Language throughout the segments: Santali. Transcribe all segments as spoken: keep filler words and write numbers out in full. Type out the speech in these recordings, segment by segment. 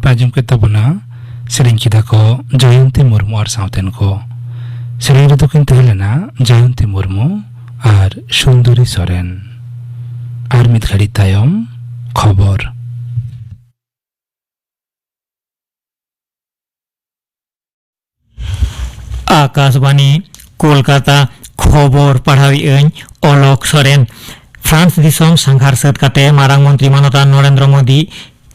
ᱯᱮ ᱟᱸᱡᱚᱢ ᱠᱮᱫ ᱛᱟᱵᱚᱱᱟ᱾ ᱥᱮᱨᱮᱧ ᱠᱮᱫᱟ ᱠᱚ ᱡᱚᱭᱚᱱᱛᱤ ᱢᱩᱨᱢᱩ ᱟᱨ ᱥᱟᱶᱛᱮᱱ ᱠᱚ᱾ ᱥᱮᱨᱮᱧ ᱨᱮᱫᱚ ᱠᱤᱱ ᱛᱟᱦᱮᱸ ᱞᱮᱱᱟ ᱡᱚᱭᱚᱱᱛᱤ ᱢᱩᱨᱢᱩ ᱟᱨ ᱥᱩᱱᱫᱚᱨᱤ ᱥᱚᱨᱮᱱ᱾ ᱟᱨ ᱢᱤᱫ ᱜᱷᱟᱹᱲᱤᱡ ᱛᱟᱭᱚᱢ ᱠᱷᱚᱵᱚᱨ᱾ ᱟᱠᱟᱥᱵᱟᱱᱤ, ᱠᱳᱞᱠᱟᱛᱟ᱾ ᱠᱷᱚᱵᱚᱨ ᱯᱟᱲᱦᱟᱣᱮᱫ ᱟᱹᱧ ᱚᱞᱚᱠ ᱥᱚᱨᱮᱱ᱾ ᱯᱷᱨᱟᱱᱥ ᱫᱤᱥᱚᱢ ᱥᱟᱸᱜᱷᱟᱨ ᱥᱟᱹᱛ ᱠᱟᱛᱮ ᱢᱟᱨᱟᱝ ᱢᱚᱱᱛᱨᱤ ᱢᱟᱱᱚᱛᱟᱱ ᱱᱚᱨᱮᱱᱫᱨᱚ ᱢᱳᱫᱤ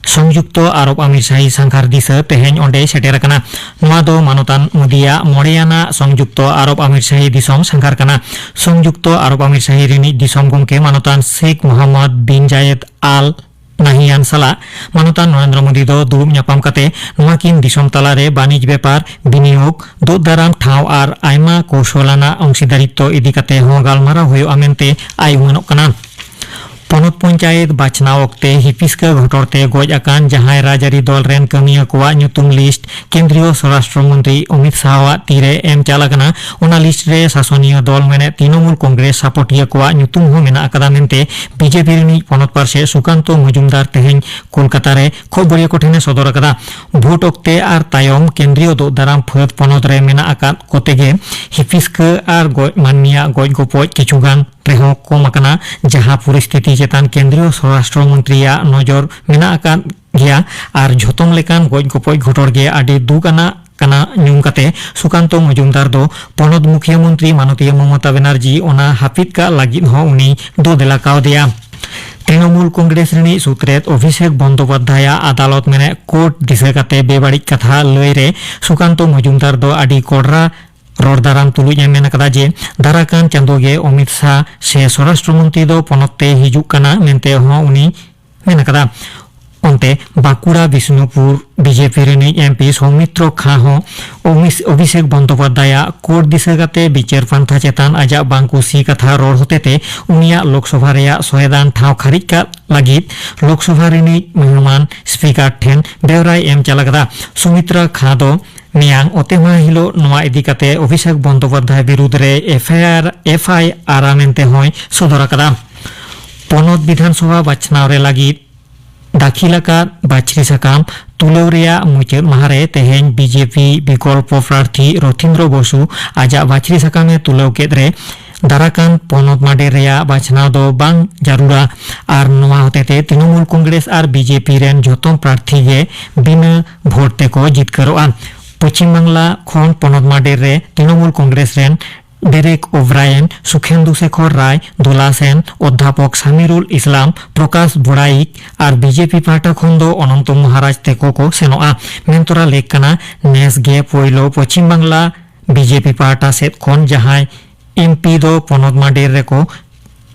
ᱥᱚᱝᱡᱩᱠᱛᱚ ᱟᱨᱚᱵ ᱟᱢᱤᱨ ᱥᱟᱦᱤ ᱥᱟᱸᱜᱷᱟᱨ ᱫᱤᱥᱟᱹ ᱛᱮᱦᱮᱧ ᱚᱸᱰᱮᱭ ᱥᱮᱴᱮᱨ ᱟᱠᱟᱱᱟ᱾ ᱱᱚᱣᱟ ᱫᱚ ᱢᱟᱱᱚᱛᱟᱱ ᱢᱳᱫᱤᱭᱟᱜ ᱢᱚᱬᱮ ᱟᱱᱟᱜ ᱥᱚᱝᱡᱩᱠᱛᱚ ᱟᱨᱚᱵ ᱟᱢᱤᱨ ᱥᱟᱦᱤ ᱫᱤᱥᱚᱢ ᱥᱟᱸᱜᱷᱟᱨ ᱠᱟᱱᱟ᱾ ᱥᱚᱝᱡᱩᱠᱛᱚ ᱟᱨᱚᱵ ᱟᱢᱤᱨ ᱥᱟᱦᱤ ᱨᱤᱱᱤᱡ ᱫᱤᱥᱚᱢ ᱜᱚᱢᱠᱮ ᱢᱟᱱᱚᱛᱟᱱ ᱥᱮᱠᱷ ᱢᱚᱦᱚᱢᱢᱚᱫ ᱵᱤᱱ ᱡᱟᱭᱮᱫ ᱟᱞ ᱱᱟᱦᱤᱭᱟᱱ ᱥᱟᱞᱟᱜ ᱢᱟᱱᱚᱛᱟᱱ ᱱᱚᱨᱮᱱᱫᱨᱚ ᱢᱳᱫᱤ ᱫᱚ ᱫᱩᱲᱩᱵ ᱧᱟᱯᱟᱢ ᱠᱟᱛᱮ ᱱᱚᱣᱟ ᱠᱤᱱ ᱫᱤᱥᱚᱢ ᱛᱟᱞᱟᱨᱮ ᱵᱟᱹᱱᱤᱡᱽ ᱵᱮᱯᱟᱨ, ᱵᱤᱱᱤᱭᱳᱜᱽ, ᱫᱳᱜ ᱫᱟᱨᱟᱢ ᱴᱷᱟᱶ ᱟᱨ ᱟᱭᱢᱟ ᱠᱳᱣᱥᱚᱞ ᱟᱱᱟᱜ ᱚᱝᱥᱤᱫᱟᱨᱤᱛᱛᱚ ᱤᱫᱤ ᱠᱟᱛᱮ ᱦᱚᱸ ᱜᱟᱞᱢᱟᱨᱟᱣ ᱦᱩᱭᱩᱜᱼᱟ ᱢᱮᱱᱛᱮ ᱟᱭ ᱩᱢᱟᱹᱱᱚᱜ ᱠᱟᱱᱟ᱾ ᱯᱚᱱᱚᱛ ᱯᱚᱧᱪᱟᱭᱮᱛ ᱵᱟᱪᱷᱱᱟᱣ ᱚᱠᱛᱮ ᱦᱤᱯᱤᱥᱠᱟᱹ ᱜᱷᱚᱴᱚᱨ ᱛᱮ ᱜᱚᱡ ᱟᱠᱟᱱ ᱡᱟᱦᱟᱸᱭ ᱨᱟᱡᱽᱟᱹᱨᱤ ᱫᱚᱞ ᱨᱮᱱ ᱠᱟᱹᱢᱤᱭᱟᱹ ᱠᱚᱣᱟᱜ ᱧᱩᱛᱩᱢ ᱞᱤᱥᱴ ᱠᱮᱱᱫᱨᱤᱭᱚ ᱥᱚᱨᱟᱥᱴᱨᱚ ᱢᱚᱱᱛᱨᱤ ᱚᱢᱤᱛ ᱥᱟᱦᱟᱣᱟᱜ ᱛᱤᱨᱮ ᱮᱢ ᱪᱟᱞ ᱟᱠᱟᱱᱟ, ᱚᱱᱟ ᱞᱤᱥᱴ ᱨᱮ ᱥᱟᱥᱚᱱᱤᱭᱟᱹ ᱫᱚᱞ ᱢᱮᱱᱮᱫ ᱛᱨᱤᱱᱚᱢᱩᱞ ᱠᱚᱝᱜᱨᱮᱥ ᱥᱟᱯᱚᱴᱤᱭᱟᱹ ᱠᱚᱣᱟᱜ ᱧᱩᱛᱩᱢ ᱦᱚᱸ ᱢᱮᱱᱟᱜ ᱟᱠᱟᱫᱟ ᱢᱮᱱᱛᱮ ᱵᱤᱡᱮᱯᱤ ᱨᱤᱱᱤᱡ ᱯᱚᱱᱚᱛ ᱯᱟᱨᱥᱮᱛ ᱥᱩᱠᱟᱱᱛᱚ ᱢᱚᱡᱩᱢᱫᱟᱨ ᱛᱮᱦᱮᱧ ᱠᱳᱞᱠᱟᱛᱟ ᱨᱮ ᱠᱷᱚᱵᱚᱨᱤᱭᱟᱹ ᱠᱚ ᱴᱷᱮᱱ ᱮ ᱥᱚᱫᱚᱨ ᱟᱠᱟᱫᱟ᱾ ᱵᱷᱳᱴ ᱚᱠᱛᱮ ᱟᱨ ᱛᱟᱭᱚᱢ ᱠᱮᱱᱫᱨᱤᱭᱚ ᱫᱳᱜ ᱫᱟᱨᱟᱢ ᱯᱷᱟᱹᱫ ᱯᱚᱱᱚᱛ ᱨᱮ ᱢᱮᱱᱟᱜ ᱟᱠᱟᱫ ᱠᱚᱛᱮ ᱜᱮ ᱦᱤᱯᱤᱥᱠᱟᱹ ᱟᱨ ᱜᱚᱡ ᱢᱟᱹᱱᱢᱤᱭᱟᱜ ᱜᱚᱡ ᱜᱚᱯᱚᱡ ᱠᱤᱪᱷᱩ ᱜᱟᱱ ᱨᱮᱦᱚᱸ ᱠᱚᱢ ᱟᱠᱟᱱᱟ, ᱡᱟᱦᱟᱸ ᱯᱚᱨᱤᱥᱛᱷᱤᱛᱤ ᱪᱮᱛᱟᱱ ᱠᱮᱱᱫᱨᱤᱭᱚ ᱥᱚᱨᱟᱥᱴᱨᱚ ᱢᱚᱱᱛᱨᱤᱭᱟᱜ ᱱᱚᱡᱚᱨ ᱢᱮᱱᱟᱜ ᱟᱠᱟᱫ ᱜᱮᱭᱟ ᱟᱨ ᱡᱷᱚᱛᱚᱢ ᱞᱮᱠᱟᱱ ᱜᱚᱡ ᱜᱚᱯᱚᱡ ᱜᱷᱚᱴᱚᱱ ᱜᱮ ᱟᱹᱰᱤ ᱫᱩᱠ ᱟᱱᱟᱜ ᱠᱟᱱᱟ ᱧᱩᱢ ᱠᱟᱛᱮ ᱥᱩᱠᱟᱱᱛᱚ ᱢᱚᱡᱩᱢᱫᱟᱨ ᱫᱚ ᱯᱚᱱᱚᱛ ᱢᱩᱠᱷᱤᱭᱟᱹ ᱢᱚᱱᱛᱨᱤ ᱢᱟᱱᱚᱛᱤᱭᱟᱹ ᱢᱚᱢᱚᱛᱟ ᱵᱮᱱᱟᱨᱡᱤ ᱚᱱᱟ ᱦᱟᱹᱯᱤᱫ ᱠᱟᱜ ᱞᱟᱹᱜᱤᱫ ᱦᱚᱸ ᱩᱱᱤ ᱫᱚ ᱫᱮᱞᱟ ᱠᱟᱣᱫᱮᱭᱟ᱾ ᱛᱨᱤᱱᱚᱢᱩᱞ ᱠᱚᱝᱜᱨᱮᱥ ᱨᱤᱱᱤᱡ ᱥᱩᱛᱨᱮᱛ ᱚᱵᱷᱤᱥᱮᱠ ᱵᱚᱱᱫᱳᱯᱟᱫᱽᱫᱷᱟᱭᱟᱜ ᱟᱫᱟᱞᱚᱛ ᱢᱮᱱᱮᱫ ᱠᱳᱨᱴ ᱫᱤᱥᱟᱹ ᱠᱟᱛᱮ ᱵᱮᱵᱟᱹᱲᱤᱡ ᱠᱟᱛᱷᱟ ᱞᱟᱹᱭ ᱨᱮ ᱥᱩᱠᱟᱱᱛᱚ ᱢᱚᱡᱩᱢᱫᱟᱨ ᱫᱚ ᱟᱹᱰᱤ ᱠᱚᱰᱨᱟ ᱨᱚᱲ ᱫᱟᱨᱟᱢ ᱛᱩᱞᱩᱡ ᱮ ᱢᱮᱱ ᱟᱠᱟᱫᱟ ᱡᱮ ᱫᱟᱨᱟ ᱠᱟᱱ ᱪᱟᱸᱫᱳ ᱜᱮ ᱚᱢᱤᱛ ᱥᱟᱦ ᱥᱮ ᱥᱚᱨᱟᱥᱴᱨᱚ ᱢᱚᱱᱛᱨᱤ ᱫᱚ ᱯᱚᱱᱚᱛ ᱛᱮ ᱦᱤᱡᱩᱜ ᱠᱟᱱᱟ ᱢᱮᱱᱛᱮ ᱦᱚᱸ ᱩᱱᱤ ᱢᱮᱱ ᱟᱠᱟᱫᱟ᱾ ᱚᱱᱛᱮ ᱵᱟᱸᱠᱩᱲᱟ ᱵᱤᱥᱱᱩᱯᱩᱨ ᱵᱤᱡᱮᱯᱤ ᱨᱤᱱᱤᱡ ᱮᱢᱯᱤ ᱥᱳᱣᱢᱤᱛᱨᱚ ᱠᱷᱟ ᱦᱚᱸ ᱚᱢᱤᱥ-, ᱚᱵᱷᱤᱥᱮᱠ ᱵᱚᱱᱫᱳᱯᱟᱫᱽᱫᱷᱟᱭᱟᱜ ᱠᱳᱨᱴ ᱫᱤᱥᱟᱹ ᱠᱟᱛᱮ ᱵᱤᱪᱟᱹᱨ ᱯᱟᱱᱛᱷᱟ ᱪᱮᱛᱟᱱ ᱟᱡᱟᱜ ᱵᱟᱝ ᱠᱩᱥᱤ ᱠᱟᱛᱷᱟ ᱨᱚᱲ ᱦᱚᱛᱮᱛᱮ ᱩᱱᱤᱭᱟᱜ ᱞᱳᱠᱥᱚᱵᱷᱟ ᱨᱮᱭᱟᱜ ᱥᱚᱦᱮᱫᱟᱱ ᱴᱷᱟᱶ ᱠᱷᱟᱹᱨᱤᱡ ᱠᱟᱜ ᱞᱟᱹᱜᱤᱫ ᱞᱳᱠᱥᱚᱵᱷᱟ ᱨᱤᱱᱤᱡ ᱢᱮᱦᱢᱟᱱ ᱥᱯᱤᱠᱟᱨ ᱴᱷᱮᱱ ᱵᱮᱣᱨᱟᱭ ᱮᱢ ᱪᱟᱞ ᱟᱠᱟᱫᱟ᱾ ᱥᱩᱢᱤᱛᱨᱟ ᱠᱷᱟ ᱫᱚ ᱢᱮᱭᱟᱝ ᱚᱛᱮᱢᱟᱦᱟ ᱦᱤᱞᱳᱜ ᱱᱚᱣᱟ ᱤᱫᱤ ᱠᱟᱛᱮ ᱚᱵᱷᱤᱥᱮᱠ ᱵᱚᱱᱫᱳᱯᱟᱫᱽᱫᱷᱟᱭ ᱵᱤᱨᱩᱫᱽ ᱨᱮ F I R, F I ᱟᱨ ᱢᱮᱱᱛᱮ ᱦᱚᱸᱭ ᱥᱚᱫᱚᱨ ᱟᱠᱟᱫᱟ᱾ ᱯᱚᱱᱚᱛ ᱵᱤᱫᱷᱟᱱ ᱥᱚᱵᱷᱟ ᱵᱟᱪᱷᱱᱟᱣ ᱨᱮ ᱞᱟᱹᱜᱤᱫ ᱫᱟᱹᱠᱷᱤᱞ ᱟᱠᱟᱫ ᱵᱟᱪᱷᱨᱤ ᱥᱟᱠᱟᱢ ᱛᱩᱞᱟᱹᱣ ᱨᱮᱭᱟᱜ ᱢᱩᱪᱟᱹᱫ ᱢᱟᱦᱟ ᱨᱮ ᱛᱮᱦᱮᱧ ᱵᱤᱡᱮᱯᱤ ᱵᱤᱠᱚᱞᱯᱚ ᱯᱨᱟᱨᱛᱷᱤ ᱨᱚᱛᱷᱤᱱᱫᱨᱚ ᱵᱚᱥᱩ ᱟᱡᱟᱜ ᱵᱟᱪᱷᱨᱤ ᱥᱟᱠᱟᱢ ᱮ ᱛᱩᱞᱟᱹᱣ ᱠᱮᱫ ᱨᱮ ᱫᱟᱨᱟᱠᱟᱱ ᱯᱚᱱᱚᱛ ᱢᱟᱰᱮᱨ ᱨᱮᱭᱟᱜ ᱵᱟᱪᱷᱱᱟᱣ ᱫᱚ ᱵᱟᱝ ᱡᱟᱹᱨᱩᱲᱟ ᱟᱨ ᱱᱚᱣᱟ ᱦᱚᱛᱮᱛᱮ ᱛᱨᱤᱱᱚᱢᱩᱞ ᱠᱚᱝᱜᱨᱮᱥ ᱟᱨ ᱵᱤᱡᱮᱯᱤ ᱨᱮᱱ ᱡᱷᱚᱛᱚᱢ ᱯᱨᱟᱨᱛᱷᱤ ᱜᱮ ᱵᱤᱱᱟᱹ ᱵᱷᱳᱴ ᱛᱮᱠᱚ ᱡᱤᱛᱠᱟᱹᱨᱚᱜᱼᱟ᱾ ᱯᱚᱪᱷᱤᱢ ᱵᱟᱝᱞᱟ ᱠᱷᱚᱱ ᱯᱚᱱᱚᱛ ᱢᱟᱰᱮᱨ ᱨᱮ ᱛᱨᱤᱱᱚᱢᱩᱞ ᱠᱚᱝᱜᱨᱮᱥ ᱨᱮᱱ ᱰᱮᱨᱮᱠ ᱳᱵᱽᱨᱟᱭᱮᱱ, ᱥᱩᱠᱷᱮᱱᱫᱩ ᱥᱮᱠᱷᱚᱨ ᱨᱟᱭ, ᱫᱳᱞᱟ ᱥᱮᱱ, ᱚᱫᱽᱫᱷᱟᱯᱚᱠ ᱥᱟᱢᱤᱨᱩᱞ ᱤᱥᱞᱟᱢ, ᱯᱨᱚᱠᱟᱥ ᱵᱚᱲᱟᱭᱤᱠ ᱟᱨ ᱵᱤᱡᱮᱯᱤ ᱯᱟᱦᱴᱟ ᱠᱷᱚᱱ ᱫᱚ ᱚᱱᱚᱱᱛᱚ ᱢᱚᱦᱟᱨᱟᱡᱽ ᱛᱮᱠᱚ ᱠᱚ ᱥᱮᱱᱚᱜᱼᱟ᱾ ᱢᱮᱱᱛᱚᱨᱟ ᱞᱮᱠ ᱠᱟᱱᱟ, ᱱᱮᱥ ᱜᱮ ᱯᱳᱭᱞᱳ ᱯᱚᱪᱷᱤᱢ ᱵᱟᱝᱞᱟ ᱵᱤᱡᱮᱯᱤ ᱯᱟᱦᱴᱟ ᱥᱮᱫ ᱠᱷᱚᱱ ᱡᱟᱦᱟᱸᱭ ᱮᱢᱯᱤ ᱫᱚ ᱯᱚᱱᱚᱛ ᱢᱟᱰᱮᱨ ᱨᱮᱠᱚ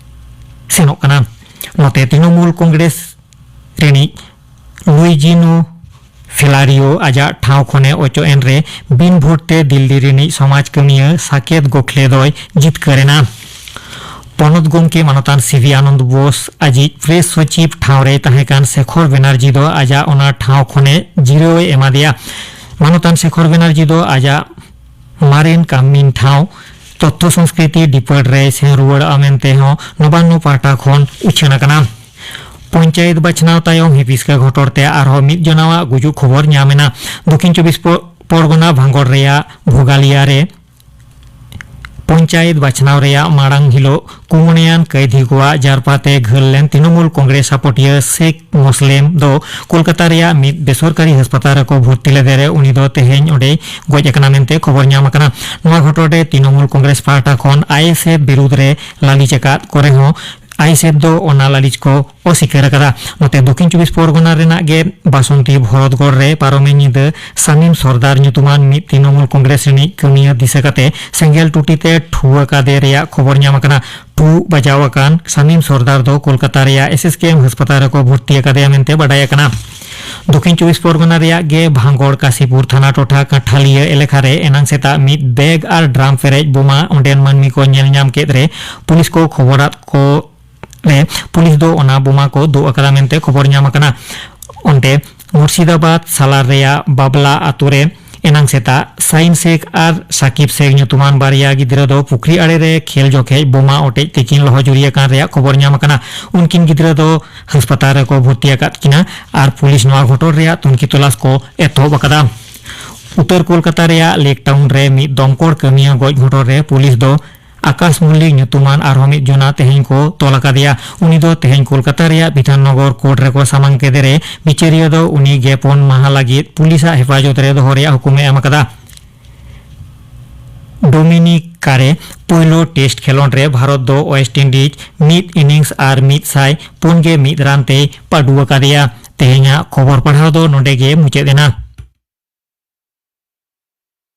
ᱥᱮᱱᱚᱜ ᱠᱟᱱᱟ᱾ ᱱᱚᱛᱮ ᱛᱨᱤᱱᱚᱢᱩᱞ ᱠᱚᱝᱜᱨᱮᱥ ᱨᱤᱱᱤᱡ ᱞᱩᱤᱡᱤᱱᱳ ᱯᱷᱮᱞᱟᱨᱤᱭᱳ ᱟᱡᱟᱜ ᱴᱷᱟᱶ ᱠᱷᱚᱱᱮ ᱚᱪᱚᱜ ᱮᱱ ᱨᱮ ᱵᱤᱱ ᱵᱷᱳᱴ ᱛᱮ ᱫᱤᱞᱞᱤ ᱨᱤᱱᱤᱡ ᱥᱚᱢᱟᱡᱽ ᱠᱟᱹᱢᱤᱭᱟᱹ ᱥᱟᱠᱮᱛ ᱜᱳᱠᱷᱞᱮ ᱫᱚᱭ ᱡᱤᱛᱠᱟᱹᱨ ᱮᱱᱟ᱾ ᱯᱚᱱᱚᱛ ᱜᱚᱢᱠᱮ ᱢᱟᱱᱚᱛᱟᱱ ᱥᱤ ᱵᱷᱤ ᱟᱱᱚᱱᱫ ᱵᱳᱥ ᱟᱡᱤᱡ ᱯᱨᱮᱥ ᱥᱚᱪᱤᱵᱽ ᱴᱷᱟᱶ ᱨᱮᱭ ᱛᱟᱦᱮᱸ ᱠᱟᱱ ᱥᱮᱠᱷᱚᱨ ᱵᱮᱱᱟᱨᱡᱤ ᱫᱚ ᱟᱡᱟᱜ ᱚᱱᱟ ᱴᱷᱟᱶ ᱠᱷᱚᱱᱮ ᱡᱤᱨᱟᱹᱣ ᱮ ᱮᱢᱟ ᱫᱮᱭᱟ᱾ ᱢᱟᱱᱚᱛᱟᱱ ᱥᱮᱠᱷᱚᱨ ᱵᱮᱱᱟᱨᱡᱤ ᱫᱚ ᱟᱡᱟᱜ ᱢᱟᱨᱮᱱ ᱠᱟᱹᱢᱤᱱ ᱴᱷᱟᱶ ᱛᱚᱛᱛᱷᱚ ᱥᱚᱝᱥᱠᱨᱤᱛᱤ ᱰᱤᱯᱟᱨᱴ ᱨᱮᱭ ᱥᱮᱱ ᱨᱩᱣᱟᱹᱲᱚᱜᱼᱟ ᱢᱮᱱᱛᱮ ᱦᱚᱸ ᱱᱚᱵᱟᱱᱱᱚ ᱯᱟᱦᱴᱟ ᱠᱷᱚᱱ ᱩᱪᱷᱟᱹᱱ ᱟᱠᱟᱱᱟ᱾ ᱯᱚᱧᱪᱟᱭᱮᱛ ᱵᱟᱪᱷᱱᱟᱣ ᱛᱟᱭᱚᱢ ᱦᱤᱯᱤᱥᱠᱟᱹ ᱜᱷᱚᱴᱚᱨ ᱛᱮ ᱟᱨᱦᱚᱸ ᱢᱤᱫ ᱡᱚᱱᱟᱣᱟᱜ ᱜᱩᱡᱩᱜ ᱠᱷᱚᱵᱚᱨ ᱧᱟᱢ ᱮᱱᱟ᱾ ᱫᱚᱠᱷᱤᱱ ᱪᱚᱵᱵᱤᱥ ᱯᱚ-, ᱯᱚᱨᱜᱚᱱᱟ ᱵᱷᱟᱝᱜᱚᱲ ᱨᱮᱭᱟᱜ ᱵᱷᱳᱜᱟᱞᱤᱭᱟ ᱨᱮ ᱯᱚᱧᱪᱟᱭᱮᱛ ᱵᱟᱪᱷᱱᱟᱣ ᱨᱮᱭᱟᱜ ᱢᱟᱲᱟᱝ ᱦᱤᱞᱳᱜ ᱠᱩᱢᱚᱱᱮᱭᱟᱱ ᱠᱟᱹᱭᱫᱷᱤ ᱠᱚᱣᱟᱜ ᱡᱟᱨᱯᱟ ᱛᱮ ᱜᱷᱟᱹᱞ ᱞᱮᱱ ᱛᱨᱤᱱᱚᱢᱩᱞ ᱠᱚᱝᱜᱨᱮᱥ ᱥᱟᱯᱚᱴᱤᱭᱟᱹ ᱥᱮᱠ ᱢᱚᱥᱞᱮᱢ ᱫᱚ ᱠᱳᱞᱠᱟᱛᱟ ᱨᱮᱭᱟᱜ ᱢᱤᱫ ᱵᱮᱥᱚᱨᱠᱟᱨᱤ ᱦᱟᱥᱯᱟᱛᱟᱞ ᱨᱮᱠᱚ ᱵᱷᱚᱨᱛᱤ ᱞᱮᱫᱮ ᱨᱮ ᱩᱱᱤ ᱫᱚ ᱛᱮᱦᱮᱧ ᱚᱸᱰᱮᱭ ᱜᱚᱡ ᱟᱠᱟᱱᱟ ᱢᱮᱱᱛᱮ ᱠᱷᱚᱵᱚᱨ ᱧᱟᱢ ᱟᱠᱟᱱᱟ᱾ ᱱᱚᱣᱟ ᱜᱷᱚᱴᱚᱱ ᱨᱮ ᱛᱨᱤᱱᱚᱢᱩᱞ ᱠᱚᱝᱜᱨᱮᱥ ᱯᱟᱦᱴᱟ ᱠᱷᱚᱱ ᱟᱭᱮᱥᱮᱯ ᱵᱤᱨᱩᱫᱽ ᱨᱮ ᱞᱟᱹᱞᱤᱥ ᱟᱠᱟᱫ ᱠᱚᱨᱮ ᱦᱚᱸ ᱟᱭᱮᱥᱮᱯ ᱫᱚ ᱚᱱᱟ ᱞᱟᱹᱞᱤᱥ ᱠᱚ ᱚᱥᱤᱠᱟᱹᱨ ᱟᱠᱟᱫᱟ᱾ ᱱᱚᱛᱮ ᱫᱚᱠᱷᱤᱱ ᱪᱚᱵᱵᱤᱥ ᱯᱚᱨᱜᱚᱱᱟ ᱨᱮᱱᱟᱜ ᱜᱮ ᱵᱟᱥᱚᱱᱛᱤ ᱵᱷᱚᱨᱚᱛᱜᱚᱲ ᱨᱮ ᱯᱟᱨᱚᱢᱮᱱ ᱧᱤᱫᱟᱹ ᱥᱟᱢᱤᱢ ᱥᱚᱨᱫᱟᱨ ᱧᱩᱛᱩᱢᱟᱱ ᱢᱤᱫ ᱛᱨᱤᱱᱚᱢᱩᱞ ᱠᱚᱝᱜᱨᱮᱥ ᱨᱤᱱᱤᱡ ᱠᱟᱹᱢᱤᱭᱟᱹ ᱫᱤᱥᱟᱹ ᱠᱟᱛᱮ ᱥᱮᱸᱜᱮᱞ ᱴᱩᱴᱤ ᱛᱮ ᱴᱷᱩ ᱟᱠᱟᱫᱮ ᱨᱮᱭᱟᱜ ᱠᱷᱚᱵᱚᱨ ᱧᱟᱢ ᱟᱠᱟᱱᱟ᱾ ᱴᱷᱩ ᱵᱟᱡᱟᱣ ᱟᱠᱟᱱ ᱥᱟᱢᱤᱢ ᱥᱚᱨᱫᱟᱨ ᱫᱚ ᱠᱳᱞᱠᱟᱛᱟ ᱨᱮᱭᱟᱜ ᱮᱥ ᱮᱥ ᱠᱮ ᱮᱢ ᱦᱟᱥᱯᱟᱛᱟᱞ ᱨᱮᱠᱚ ᱵᱷᱚᱨᱛᱤ ᱟᱠᱟᱫᱮᱭᱟ ᱢᱮᱱᱛᱮ ᱵᱟᱰᱟᱭ ᱟᱠᱟᱱᱟ᱾ ᱫᱚᱠᱷᱤᱱ ᱪᱚᱵᱵᱤᱥ ᱯᱚᱨᱜᱚᱱᱟ ᱨᱮᱭᱟᱜ ᱜᱮ ᱵᱷᱟᱝᱜᱚᱲ ᱠᱟᱥᱤᱯᱩᱨ ᱛᱷᱟᱱᱟ ᱴᱚᱴᱷᱟ ᱠᱟᱴᱷᱟᱞᱤᱭᱟᱹ ᱮᱞᱟᱠᱟ ᱨᱮ ᱮᱱᱟᱝ ᱥᱮᱛᱟᱜ ᱢᱤᱫ ᱵᱮᱜᱽ ᱟᱨ ᱰᱨᱟᱢ ᱯᱮᱨᱮᱡ ᱵᱳᱢᱟ ᱚᱸᱰᱮᱱ ᱢᱟᱹᱱᱢᱤ ᱠᱚ ᱧᱮᱞ ᱧᱟᱢ ᱠᱮᱫ ᱨᱮ ᱯᱩᱞᱤᱥ ᱠᱚ ᱠᱷᱚᱵᱚᱨᱟᱫ ᱠᱚ ᱨᱮ ᱯᱩᱞᱤᱥ ᱫᱚ ᱚᱱᱟ ᱵᱳᱢᱟ ᱠᱚ ᱫᱩᱜ ᱟᱠᱟᱫᱟ ᱢᱮᱱᱛᱮ ᱠᱷᱚᱵᱚᱨ ᱧᱟᱢ ᱟᱠᱟᱱᱟ᱾ ᱚᱱᱛᱮ ᱢᱩᱨᱥᱤᱫᱟᱵᱟᱫᱽ ᱥᱟᱞᱟᱨ ᱨᱮᱭᱟᱜ ᱵᱟᱵᱞᱟ ᱟᱛᱳ ᱨᱮ ᱮᱱᱟᱝ ᱥᱮᱛᱟᱜ ᱥᱟᱭᱤᱱ ᱥᱮᱠ ᱟᱨ ᱥᱟᱠᱤᱵ ᱥᱮᱠ ᱧᱩᱛᱩᱢᱟᱱ ᱵᱟᱨᱭᱟ ᱜᱤᱫᱽᱨᱟᱹ ᱫᱚ ᱯᱩᱠᱷᱨᱤ ᱟᱲᱮ ᱨᱮ ᱠᱷᱮᱞ ᱡᱚᱠᱷᱮᱡ ᱵᱳᱢᱟ ᱚᱴᱮᱡ ᱛᱮᱠᱤᱱ ᱞᱚᱦᱚᱡᱩᱨᱤ ᱟᱠᱟᱱ ᱨᱮᱭᱟᱜ ᱠᱷᱚᱵᱚᱨ ᱧᱟᱢ ᱟᱠᱟᱱᱟ᱾ ᱩᱱᱠᱤᱱ ᱜᱤᱫᱽᱨᱟᱹ ᱫᱚ ᱦᱟᱥᱯᱟᱛᱟᱞ ᱨᱮᱠᱚ ᱵᱷᱚᱨᱛᱤ ᱟᱠᱟᱫ ᱠᱤᱱᱟ ᱟᱨ ᱯᱩᱞᱤᱥ ᱱᱚᱣᱟ ᱜᱷᱚᱴᱚᱱ ᱨᱮᱭᱟᱜ ᱛᱩᱱᱠᱷᱤ ᱛᱚᱞᱟᱥ ᱠᱚ ᱮᱛᱚᱦᱚᱵ ᱟᱠᱟᱫᱟ᱾ ᱩᱛᱛᱚᱨ ᱠᱳᱞᱠᱟᱛᱟ ᱨᱮᱭᱟᱜ ᱞᱮᱠ ᱴᱟᱣᱩᱱ ᱨᱮ ᱢᱤᱫ ᱫᱚᱢᱠᱚᱲ ᱠᱟᱹᱢᱤᱭᱟᱹ ᱜᱚᱡ ᱜᱷᱚᱴᱚᱱ ᱨᱮ ᱯᱩᱞᱤᱥ ᱫᱚ ᱟᱠᱟᱥ ᱢᱚᱞᱞᱤᱠ ᱧᱩᱛᱩᱢᱟᱱ ᱟᱨᱦᱚᱸ ᱢᱤᱫ ᱡᱚᱱᱟ ᱛᱮᱦᱮᱧ ᱠᱚ ᱛᱚᱞ ᱟᱠᱟᱫᱮᱭᱟ᱾ ᱩᱱᱤ ᱫᱚ ᱛᱮᱦᱮᱧ ᱠᱳᱞᱠᱟᱛᱟ ᱨᱮᱭᱟᱜ ᱵᱤᱫᱷᱟᱱᱱᱚᱜᱚᱨ ᱠᱳᱨᱴ ᱨᱮᱠᱚ ᱥᱟᱢᱟᱝ ᱠᱮᱫᱮ ᱨᱮ ᱵᱤᱪᱟᱹᱨᱤᱭᱟᱹ ᱫᱚ ᱩᱱᱤ ᱜᱮ ᱯᱩᱱ ᱢᱟᱦᱟ ᱞᱟᱹᱜᱤᱫ ᱯᱩᱞᱤᱥᱟᱜ ᱦᱮᱯᱷᱟᱡᱚᱛ ᱨᱮ ᱫᱚᱦᱚ ᱨᱮᱭᱟᱜ ᱦᱩᱠᱩᱢᱮ ᱮᱢ ᱟᱠᱟᱫᱟ᱾ ᱰᱳᱢᱤᱱᱤᱠᱟ ᱨᱮ ᱯᱳᱭᱞᱳ ᱴᱮᱥᱴ ᱠᱷᱮᱞᱚᱸᱰ ᱨᱮ ᱵᱷᱟᱨᱚᱛ ᱫᱚ ᱳᱭᱮᱥᱴ ᱤᱱᱰᱤᱡᱽ ᱢᱤᱫ ᱤᱱᱤᱝᱥ ᱟᱨ ᱢᱤᱫ ᱥᱟᱭ ᱯᱩᱱ ᱜᱮ ᱢᱤᱫ ᱨᱟᱱ ᱛᱮᱭ ᱯᱟᱹᱰᱩ ᱟᱠᱟᱫᱮᱭᱟ᱾ ᱛᱮᱦᱮᱧᱟᱜ ᱠᱷᱚᱵᱚᱨ ᱯᱟᱲᱦᱟᱣ ᱫᱚ ᱱᱚᱰᱮ ᱜᱮ ᱢᱩᱪᱟᱹᱫ ᱮᱱᱟ᱾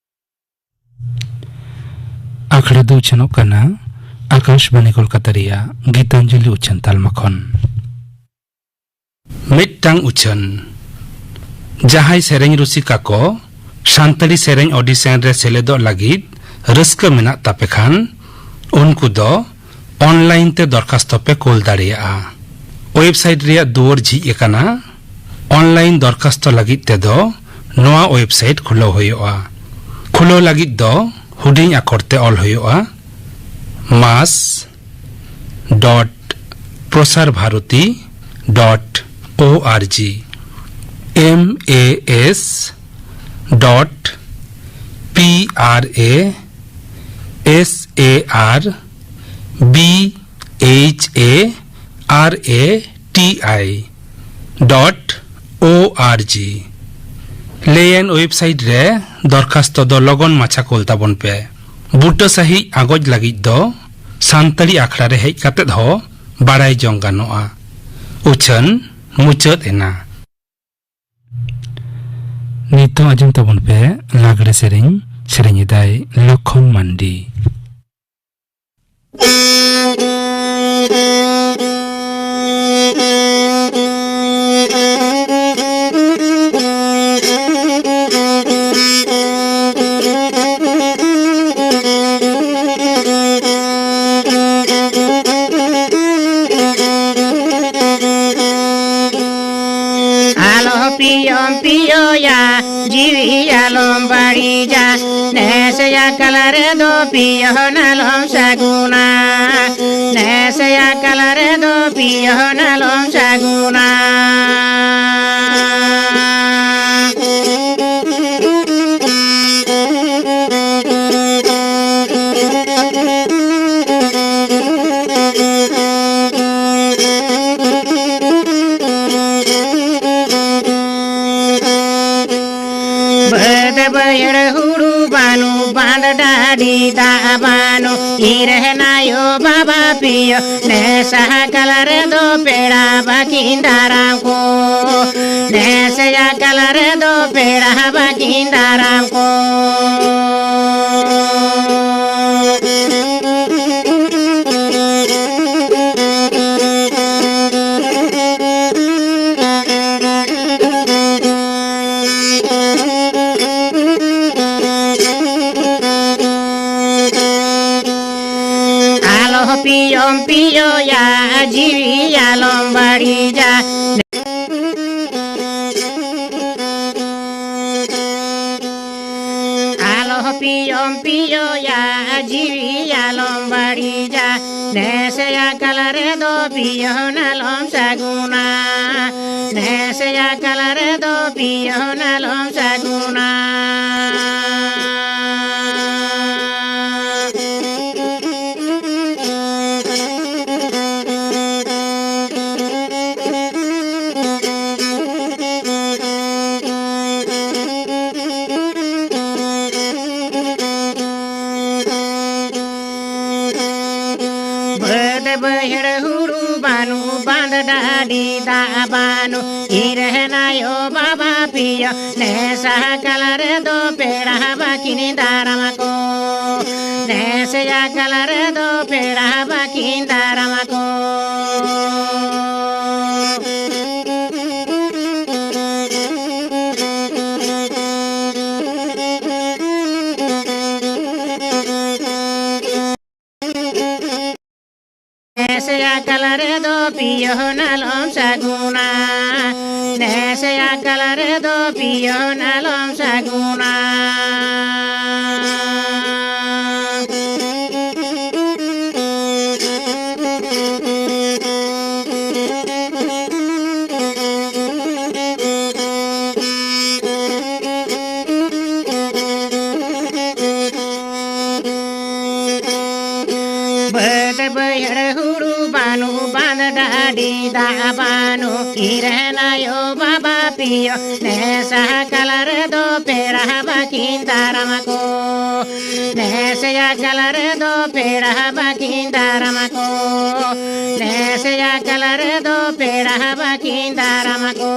ᱟᱠᱷᱲᱟ ᱫᱚ ᱩᱪᱷᱟᱹᱱᱚᱜ ᱠᱟᱱᱟ ᱟᱠᱟᱥᱵᱟᱱᱤ ᱠᱳᱞᱠᱟᱛᱟ ᱨᱮᱭᱟᱜ ᱜᱤᱛᱟᱧᱡᱚᱞᱤ ᱩᱪᱷᱟᱹᱱ ᱛᱟᱞᱢᱟ ᱠᱷᱚᱱ᱾ ᱢᱤᱫᱴᱟᱝ ᱩᱪᱷᱟᱹᱱ᱾ ᱡᱟᱦᱟᱸᱭ ᱥᱮᱨᱮᱧ ᱨᱩᱥᱤᱠᱟ ᱠᱚ ᱥᱟᱱᱛᱟᱲᱤ ᱥᱮᱨᱮᱧ ᱚᱰᱤᱥᱚᱱ ᱨᱮ ᱥᱮᱞᱮᱫᱚᱜ ᱞᱟᱹᱜᱤᱫ ᱨᱟᱹᱥᱠᱟᱹ ᱢᱮᱱᱟᱜ ᱛᱟᱯᱮ ᱠᱷᱟᱱ, ᱩᱱᱠᱩ ᱫᱚ ᱚᱱᱞᱟᱭᱤᱱ ᱛᱮ ᱫᱚᱨᱠᱷᱟᱥᱛᱚ ᱯᱮ ᱠᱳᱞ ᱫᱟᱲᱮᱭᱟᱜᱼᱟ᱾ ᱳᱭᱮᱵᱽᱥᱟᱭᱤᱴ ᱨᱮᱭᱟᱜ ᱫᱩᱣᱟᱹᱨ ᱡᱷᱤᱡ ᱟᱠᱟᱱᱟ᱾ ᱚᱱᱞᱟᱭᱤᱱ ᱫᱚᱨᱠᱷᱟᱥᱛᱚ ᱞᱟᱹᱜᱤᱫ ᱛᱮᱫᱚ ᱱᱚᱣᱟ ᱳᱭᱮᱵᱽᱥᱟᱭᱤᱴ ᱠᱷᱩᱞᱟᱹᱣ ᱦᱩᱭᱩᱜᱼᱟ᱾ ᱠᱷᱩᱞᱟᱹᱣ ᱞᱟᱹᱜᱤᱫ ᱫᱚ ᱦᱩᱰᱤᱧ ᱟᱠᱷᱚᱨ ᱛᱮ ᱚᱞ ᱦᱩᱭᱩᱜᱼᱟ, mas dot prasar bharati dot org, M A S dot P R A S A R B H A R A T I dot O R G ᱞᱟᱹᱭᱟᱱ ᱳᱭᱮᱵᱽᱥᱟᱭᱤᱴ ᱨᱮ ᱫᱚᱨᱠᱷᱟᱥᱛᱚ ᱫᱚ ᱞᱚᱜᱚᱱ ᱢᱟᱪᱷᱟ ᱠᱳᱞ ᱛᱟᱵᱚᱱ ᱯᱮ᱾ ᱵᱩᱴᱟᱹ ᱥᱟᱹᱦᱤᱡ ᱟᱸᱜᱚᱪ ᱞᱟᱹᱜᱤᱫ ᱫᱚ ᱥᱟᱱᱛᱟᱲᱤ ᱟᱠᱷᱲᱟ ᱨᱮ ᱦᱮᱡ ᱠᱟᱛᱮᱫ ᱦᱚᱸ ᱵᱟᱲᱟᱭ ᱡᱚᱝ ᱜᱟᱱᱚᱜᱼᱟ᱾ ᱩᱪᱷᱟᱹᱱ ᱢᱩᱪᱟᱹᱫ ᱮᱱᱟ᱾ ᱱᱤᱛᱚᱜ ᱟᱸᱡᱚᱢ ᱛᱟᱵᱚᱱ ᱯᱮ ᱞᱟᱜᱽᱲᱮ ᱥᱮᱨᱮᱧ, ᱥᱮᱨᱮᱧ ᱮᱫᱟᱭ ᱞᱚᱠᱷᱚᱱ ᱢᱟᱱᱰᱤ᱾ Alo piyom piyoya, jiwi alo ᱟᱠᱟᱞ ᱨᱮᱫᱚ ᱯᱤᱭᱳ ᱱᱟᱞᱚᱢ ᱥᱟᱹᱜᱩᱱᱟ᱾ ᱱᱮᱥᱮ ᱟᱠᱟᱞ ᱨᱮᱫᱚ ᱯᱤᱭᱳ ᱱᱟᱞᱚᱢ ᱥᱟᱹᱜᱩᱱᱟ᱾ ᱵᱟᱹᱫᱽ ᱵᱟᱹᱭᱦᱟᱹᱲ ᱦᱩᱲᱩ ᱵᱟᱹᱱᱩᱜ, ᱵᱟᱸᱫᱽ ᱰᱟᱹᱰᱤ ᱫᱟᱜ ᱵᱟᱹᱱᱩᱜ, ᱤᱨᱮ ᱱᱟᱭᱳ ᱵᱟᱵᱟ ᱯᱤᱭᱳ, ᱱᱮᱥ ᱟᱠᱟᱞ ᱨᱮᱫᱚ ᱯᱮᱲᱟ ᱵᱟᱹᱠᱤᱱ ᱫᱟᱨᱟᱢ ᱠᱚ᱾ ᱱᱮᱥ ᱟᱠᱟᱞ ᱨᱮᱫᱚ ᱯᱮᱲᱟ ᱵᱟᱹᱠᱤᱱ ᱫᱟᱨᱟᱢ ᱠᱚ᱾ ᱟᱞᱚ ᱯᱤᱭᱚᱢ ᱯᱤᱭᱚᱭᱟ, ᱡᱤᱣᱤ ᱟᱞᱚᱢ ᱵᱟᱹᱲᱤᱡᱟ᱾ ᱟᱞᱚ ᱯᱤᱭᱚᱢ ᱯᱤᱭᱚᱭᱟ, ᱡᱤᱣᱤ ᱟᱞᱚᱢ ᱵᱟᱹᱲᱤᱡᱟ᱾ ᱱᱮᱥᱮ ᱟᱠᱟᱞ ᱨᱮᱫᱚ ᱯᱤᱭᱚ ᱱᱟᱞᱚᱢ ᱥᱟᱹᱜᱩᱱᱟ᱾ ᱱᱮᱥᱮ ᱟᱠᱟᱞ ᱨᱮᱫᱚ ᱯᱤᱭᱚ ᱱᱟᱞᱚᱢ ᱥᱟᱹᱜᱩᱱᱟ᱾ ᱵᱟᱹᱫᱽ ᱵᱟᱹᱭᱦᱟᱹᱲ ᱦᱩᱲᱩ ᱵᱟᱹᱱᱩᱜ, ᱵᱟᱸᱫᱽ ᱰᱟᱹᱰᱤ ᱫᱟᱜ ᱵᱟᱹᱱᱩᱜ, ᱤᱨᱮ ᱱᱟᱭᱳ ᱵᱟᱵᱟ ᱯᱤᱭᱳ, ᱱᱮᱥ ᱟᱠᱟᱞ ᱨᱮᱫᱚ ᱯᱮᱲᱟ ᱵᱟᱹᱠᱤᱱ ᱫᱟᱨᱟᱢ ᱠᱚ᱾ ᱱᱮᱥ ᱟᱠᱟᱞ ᱨᱮᱫᱚ ᱯᱮᱲᱟ ᱵᱟᱹᱠᱤᱱ ᱫᱟᱨᱟᱢ ᱠᱚ᱾ ᱱᱮᱥᱮ ᱟᱠᱟᱞ ᱨᱮᱫᱚ ᱯᱤᱭᱳ ᱱᱟᱞᱚᱢ ᱥᱟᱹᱜᱩᱱᱟ᱾ ᱱᱮᱥᱮ ᱟᱠᱟᱞ ᱨᱮᱫᱚ ᱯᱤᱭᱳ ᱱᱟᱞᱚᱢ ᱥᱟᱹᱜᱩᱱᱟ᱾ ᱫᱟᱜ ᱵᱟᱹᱱᱩᱜ ᱤᱧ ᱨᱮᱱ ᱟᱭᱳ ᱵᱟᱵᱟ ᱯᱤᱭᱳ, ᱱᱮᱥᱟ ᱠᱟᱞ ᱨᱮᱫᱚ ᱯᱮᱲᱟ ᱵᱟᱹᱠᱤᱱ ᱫᱟᱨᱟᱢ ᱠᱚ᱾ ᱱᱮᱥᱮᱭᱟ ᱠᱟᱞ ᱨᱮᱫᱚ ᱯᱮᱲᱟ ᱵᱟᱹᱠᱤᱱ ᱫᱟᱨᱟᱢ ᱠᱚ᱾ ᱱᱮᱥᱮᱭᱟ ᱠᱟᱞ ᱨᱮᱫᱚ ᱯᱮᱲᱟ ᱵᱟᱹᱠᱤᱱ ᱫᱟᱨᱟᱢ ᱠᱚ᱾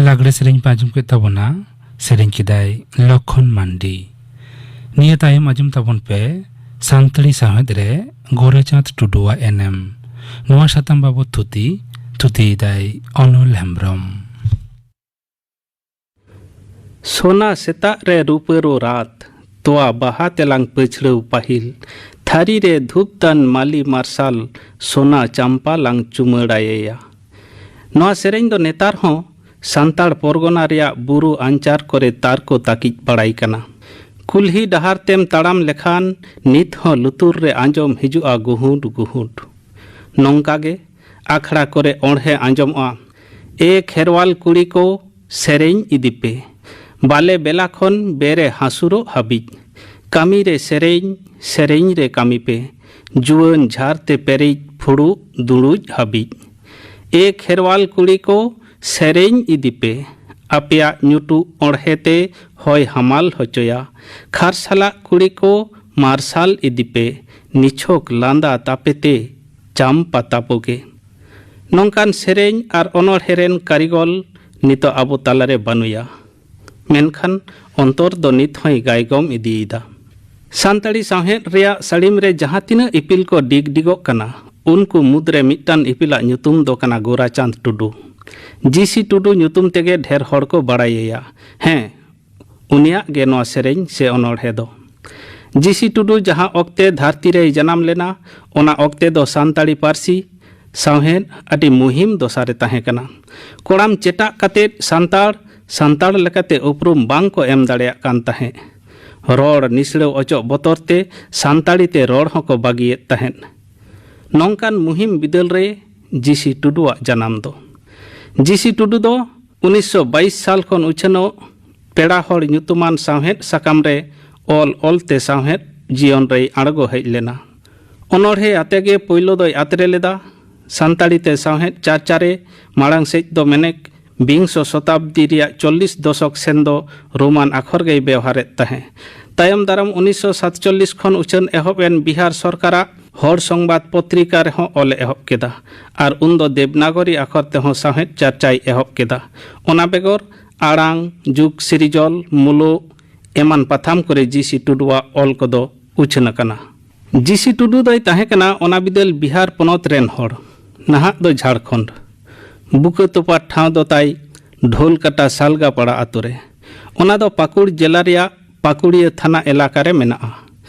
ᱞᱟᱜᱽᱲᱮ ᱥᱮᱨᱮᱧ ᱯᱮ ᱟᱸᱡᱚᱢ ᱠᱮᱫ ᱛᱟᱵᱚᱱᱟ, ᱥᱮᱨᱮᱧ ᱠᱮᱫᱟᱭ ᱞᱚᱠᱷᱚᱱ ᱢᱟᱱᱰᱤ᱾ ᱱᱤᱭᱟᱹ ᱛᱟᱭᱚᱢ ᱟᱸᱡᱚᱢ ᱛᱟᱵᱚᱱ ᱯᱮ ᱥᱟᱱᱛᱟᱲᱤ ᱥᱟᱶᱦᱮᱫ ᱨᱮ ᱜᱳᱨᱟᱪᱟᱸᱫᱽ ᱴᱩᱰᱩᱣᱟᱜ ᱮᱱᱮᱢ᱾ ᱱᱚᱣᱟ ᱥᱟᱛᱟᱢ ᱵᱟᱵᱚᱛ ᱛᱷᱩᱛᱤ, ᱛᱷᱩᱛᱤᱭᱮᱫᱟᱭ ᱚᱱᱚᱞ ᱦᱮᱢᱵᱽᱨᱚᱢ᱾ ᱥᱚᱱᱟ ᱥᱮᱛᱟᱜ ᱨᱮ ᱨᱩᱯᱟᱹᱨᱚ ᱨᱟᱛ, ᱛᱚᱣᱟ ᱵᱟᱦᱟ ᱛᱮᱞᱟᱝ ᱯᱟᱹᱪᱷᱲᱟᱹᱣ ᱯᱟᱹᱦᱤᱞ᱾ ᱛᱷᱟᱹᱨᱤ ᱨᱮ ᱫᱷᱩᱯ ᱫᱟᱱ ᱢᱟᱹᱞᱤ ᱢᱟᱨᱥᱟᱞ, ᱥᱚᱱᱟ ᱪᱟᱢᱯᱟ ᱞᱟᱝ ᱪᱩᱢᱟᱹᱲᱟᱭᱮᱭᱟ᱾ ᱱᱚᱣᱟ ᱥᱮᱨᱮᱧ ᱫᱚ ᱱᱮᱛᱟᱨ ᱦᱚᱸ ᱥᱟᱱᱛᱟᱲ ᱯᱚᱨᱜᱚᱱᱟ ᱨᱮᱭᱟᱜ ᱵᱩᱨᱩ ᱟᱧᱪᱟᱨ ᱠᱚᱨᱮ ᱛᱟᱨᱠᱚ ᱛᱟᱹᱠᱤᱡ ᱵᱟᱲᱟᱭ ᱠᱟᱱᱟ᱾ ᱠᱩᱞᱦᱤ ᱰᱟᱦᱟᱨ ᱛᱮᱢ ᱛᱟᱲᱟᱢ ᱞᱮᱠᱷᱟᱱ ᱱᱤᱛ ᱦᱚᱸ ᱞᱩᱛᱩᱨ ᱨᱮ ᱟᱸᱡᱚᱢ ᱦᱤᱡᱩᱜᱼᱟ ᱜᱩᱦᱩᱰ ᱜᱩᱦᱩᱰ᱾ ᱱᱚᱝᱠᱟ ᱜᱮ ᱟᱠᱷᱲᱟ ᱠᱚᱨᱮ ᱚᱬᱦᱮ ᱟᱸᱡᱚᱢᱚᱜᱼᱟ, "ᱮ ᱠᱷᱮᱨᱣᱟᱞ ᱠᱩᱲᱤ ᱠᱚ, ᱥᱮᱨᱮᱧ ᱤᱫᱤ ᱯᱮ, ᱵᱟᱞᱮ ᱵᱮᱞᱟ ᱠᱷᱚᱱ ᱵᱮᱨᱮ ᱦᱟᱹᱥᱩᱨᱚᱜ ᱦᱟᱹᱵᱤᱡ᱾ ᱠᱟᱹᱢᱤ ᱨᱮ ᱥᱮᱨᱮᱧ, ᱥᱮᱨᱮᱧ ᱨᱮ ᱠᱟᱹᱢᱤ ᱯᱮ, ᱡᱩᱣᱟᱹᱱ ᱡᱷᱟᱨ ᱛᱮ ᱯᱮᱨᱮᱡ ᱯᱷᱩᱲᱩᱜ ᱫᱩᱲᱩᱡ ᱦᱟᱹᱵᱤᱡ᱾ ᱮ ᱠᱷᱮᱨᱣᱟᱞ ᱠᱩᱲᱤ ᱠᱚ, ᱥᱮᱨᱮᱧ ᱤᱫᱤ ᱯᱮ, ᱟᱯᱮᱭᱟᱜ ᱧᱩᱴᱩ ᱚᱬᱦᱮ ᱛᱮ ᱦᱚᱭ ᱦᱟᱢᱟᱞ ᱦᱚᱪᱚᱭᱟ᱾ ᱠᱷᱟᱨᱥᱟᱞᱟᱜ ᱠᱩᱲᱤ ᱠᱚ, ᱢᱟᱨᱥᱟᱞ ᱤᱫᱤ ᱯᱮ, ᱱᱤᱪᱷᱚᱠ ᱞᱟᱸᱫᱟ ᱛᱟᱯᱮ ᱛᱮ ᱪᱟᱢᱯᱟ ᱛᱟᱵᱚ ᱜᱮ᱾" ᱱᱚᱝᱠᱟᱱ ᱥᱮᱨᱮᱧ ᱟᱨ ᱚᱱᱚᱬᱦᱮ ᱨᱮᱱ ᱠᱟᱹᱨᱤᱜᱚᱞ ᱱᱤᱛᱚᱜ ᱟᱵᱚ ᱛᱟᱞᱟᱨᱮ ᱵᱟᱹᱱᱩᱭᱟ, ᱢᱮᱱᱠᱷᱟᱱ ᱚᱱᱛᱚᱨ ᱫᱚ ᱱᱤᱛ ᱦᱚᱸᱭ ᱜᱟᱭᱜᱚᱢ ᱤᱫᱤᱭᱮᱫᱟ᱾ ᱥᱟᱱᱛᱟᱲᱤ ᱥᱟᱶᱦᱮᱫ ᱨᱮᱭᱟᱜ ᱥᱟᱹᱲᱤᱢ ᱨᱮ ᱡᱟᱦᱟᱸ ᱛᱤᱱᱟᱹᱜ ᱤᱯᱤᱞ ᱠᱚ ᱰᱤᱜᱽ ᱰᱤᱜᱚᱜ ᱠᱟᱱᱟ, ᱩᱱᱠᱩ ᱢᱩᱫᱽᱨᱮ ᱢᱤᱫᱴᱟᱝ ᱤᱯᱤᱞᱟᱜ ᱧᱩᱛᱩᱢ ᱫᱚ ᱠᱟᱱᱟ ᱜᱳᱨᱟᱪᱟᱸᱫᱽ ᱴᱩᱰᱩ᱾ ᱡᱤ ᱥᱤ ᱴᱩᱰᱩ ᱧᱩᱛᱩᱢ ᱛᱮᱜᱮ ᱰᱷᱮᱨ ᱦᱚᱲ ᱠᱚ ᱵᱟᱲᱟᱭᱮᱭᱟ᱾ ᱦᱮᱸ, ᱩᱱᱤᱭᱟᱜ ᱜᱮ ᱱᱚᱣᱟ ᱥᱮᱨᱮᱧ ᱥᱮ ᱚᱱᱚᱬᱦᱮ ᱫᱚ᱾ ᱡᱤ ᱥᱤ ᱴᱩᱰᱩ ᱡᱟᱦᱟᱸ ᱚᱠᱛᱮ ᱫᱷᱟᱹᱨᱛᱤ ᱨᱮᱭ ᱡᱟᱱᱟᱢ ᱞᱮᱱᱟ, ᱚᱱᱟ ᱚᱠᱛᱮ ᱫᱚ ᱥᱟᱱᱛᱟᱲᱤ ᱯᱟᱹᱨᱥᱤ ᱥᱟᱶᱦᱮᱫ ᱟᱹᱰᱤ ᱢᱩᱦᱤᱢ ᱫᱚᱥᱟ ᱨᱮ ᱛᱟᱦᱮᱸ ᱠᱟᱱᱟ᱾ ᱠᱚᱲᱟᱢ ᱪᱮᱴᱟᱜ ᱠᱟᱛᱮᱫ ᱥᱟᱱᱛᱟᱲ, ᱥᱟᱱᱛᱟᱲ ᱞᱮᱠᱟᱛᱮ ᱩᱯᱨᱩᱢ ᱵᱟᱝ ᱠᱚ ᱮᱢ ᱫᱟᱲᱮᱭᱟᱜ ᱠᱟᱱ ᱛᱟᱦᱮᱸᱫ᱾ ᱨᱚᱲ ᱱᱤᱥᱲᱟᱹᱣ ᱚᱪᱚᱜ ᱵᱚᱛᱚᱨ ᱛᱮ ᱥᱟᱱᱛᱟᱲᱤ ᱛᱮ ᱨᱚᱲ ᱦᱚᱸᱠᱚ ᱵᱟᱹᱜᱤᱭᱮᱫ ᱛᱟᱦᱮᱸᱫ᱾ ᱱᱚᱝᱠᱟᱱ ᱢᱩᱦᱤᱢ ᱵᱤᱫᱟᱹᱞ ᱨᱮ ᱡᱤ ᱥᱤ ᱴᱩᱰᱩᱣᱟᱜ ᱡᱟᱱᱟᱢ ᱫᱚ᱾ ᱡᱤ ᱥᱤ ᱴᱩᱰᱩ ᱫᱚ ᱩᱱᱤᱥᱥᱚ ᱵᱟᱭᱤᱥ ᱥᱟᱞ ᱠᱷᱚᱱ ᱩᱪᱷᱟᱹᱱᱚᱜ ᱯᱮᱲᱟ ᱦᱚᱲ ᱧᱩᱛᱩᱢᱟᱱ ᱥᱟᱶᱦᱮᱫ ᱥᱟᱠᱟᱢ ᱨᱮ ᱚᱞ ᱚᱞᱛᱮ ᱥᱟᱶᱦᱮᱫ ᱡᱤᱭᱚᱱ ᱨᱮᱭ ᱟᱬᱜᱚ ᱦᱮᱡ ᱞᱮᱱᱟ᱾ ᱚᱱᱚᱬᱦᱮ ᱟᱛᱮ ᱜᱮ ᱯᱳᱭᱞᱳ ᱫᱚᱭ ᱟᱛᱨᱮ ᱞᱮᱫᱟ᱾ ᱥᱟᱱᱛᱟᱲᱤ ᱛᱮ ᱥᱟᱶᱦᱮᱫ ᱪᱟᱨᱪᱟ ᱨᱮ ᱢᱟᱲᱟᱝ ᱥᱮᱫ ᱫᱚ ᱢᱮᱱᱮᱠ ᱵᱤᱝᱥᱚ ᱥᱚᱛᱟᱵᱫᱤ ᱨᱮᱭᱟᱜ ᱪᱚᱞᱞᱤᱥ ᱫᱚᱥᱚᱠ ᱥᱮᱱ ᱫᱚ ᱨᱳᱢᱟᱱ ᱟᱠᱷᱚᱨ ᱜᱮᱭ ᱵᱮᱣᱦᱟᱨᱮᱫ ᱛᱟᱦᱮᱸ᱾ ᱛᱟᱭᱚᱢ ᱫᱟᱨᱟᱢ ᱩᱱᱤᱥᱥᱚ ᱥᱟᱛᱪᱚᱞᱞᱤᱥ ᱠᱷᱚᱱ ᱩᱪᱷᱟᱹᱱ ᱮᱦᱚᱵ ᱮᱱ ᱵᱤᱦᱟᱨ ᱥᱚᱨᱠᱟᱨᱟᱜ ᱦᱚᱲ ᱥᱚᱝᱵᱟᱫ ᱯᱚᱛᱨᱤᱠᱟ ᱨᱮᱦᱚᱸ ᱚᱞ ᱮ ᱮᱦᱚᱵ ᱠᱮᱫᱟ᱾ ᱟᱨ ᱩᱱᱫᱚ ᱫᱮᱵᱽᱱᱟᱜᱚᱨᱤ ᱟᱠᱷᱚᱨ ᱛᱮᱦᱚᱸ ᱥᱟᱶᱦᱮᱫ ᱪᱟᱨᱪᱟᱭ ᱮᱦᱚᱵ ᱠᱮᱫᱟ᱾ ᱚᱱᱟ ᱵᱮᱜᱚᱨ ᱟᱲᱟᱝ, ᱡᱩᱜᱽ ᱥᱤᱨᱡᱚᱞ, ᱢᱩᱞᱩᱜ ᱮᱢᱟᱱ ᱯᱟᱛᱷᱟᱢ ᱠᱚᱨᱮ ᱡᱤ ᱥᱤ ᱴᱩᱰᱩᱣᱟᱜ ᱚᱞ ᱠᱚᱫᱚ ᱩᱪᱷᱟᱹᱱ ᱟᱠᱟᱱᱟ᱾ ᱡᱤ ᱥᱤ ᱴᱩᱰᱩ ᱫᱚᱭ ᱛᱟᱦᱮᱸ ᱠᱟᱱᱟ ᱚᱱᱟ ᱵᱤᱫᱟᱹᱞ ᱵᱤᱦᱟᱨ ᱯᱚᱱᱚᱛ ᱨᱮᱱ ᱦᱚᱲ, ᱱᱟᱦᱟᱜ ᱫᱚ ᱡᱷᱟᱲᱠᱷᱚᱸᱰ᱾ ᱵᱩᱠᱟᱹ ᱛᱚᱯᱟ ᱴᱷᱟᱶ ᱫᱚ ᱛᱟᱭ ᱰᱷᱳᱞᱠᱟᱴᱟ ᱥᱟᱞᱜᱟᱯᱟᱲᱟ ᱟᱛᱳ ᱨᱮ᱾ ᱚᱱᱟ ᱫᱚ ᱯᱟᱹᱠᱩᱲ ᱡᱮᱞᱟ ᱨᱮᱭᱟᱜ ᱯᱟᱹᱠᱩᱲᱤᱭᱟᱹ ᱛᱷᱟᱱᱟ ᱮᱞᱟᱠᱟ ᱨᱮ ᱢᱮᱱᱟᱜᱼᱟ᱾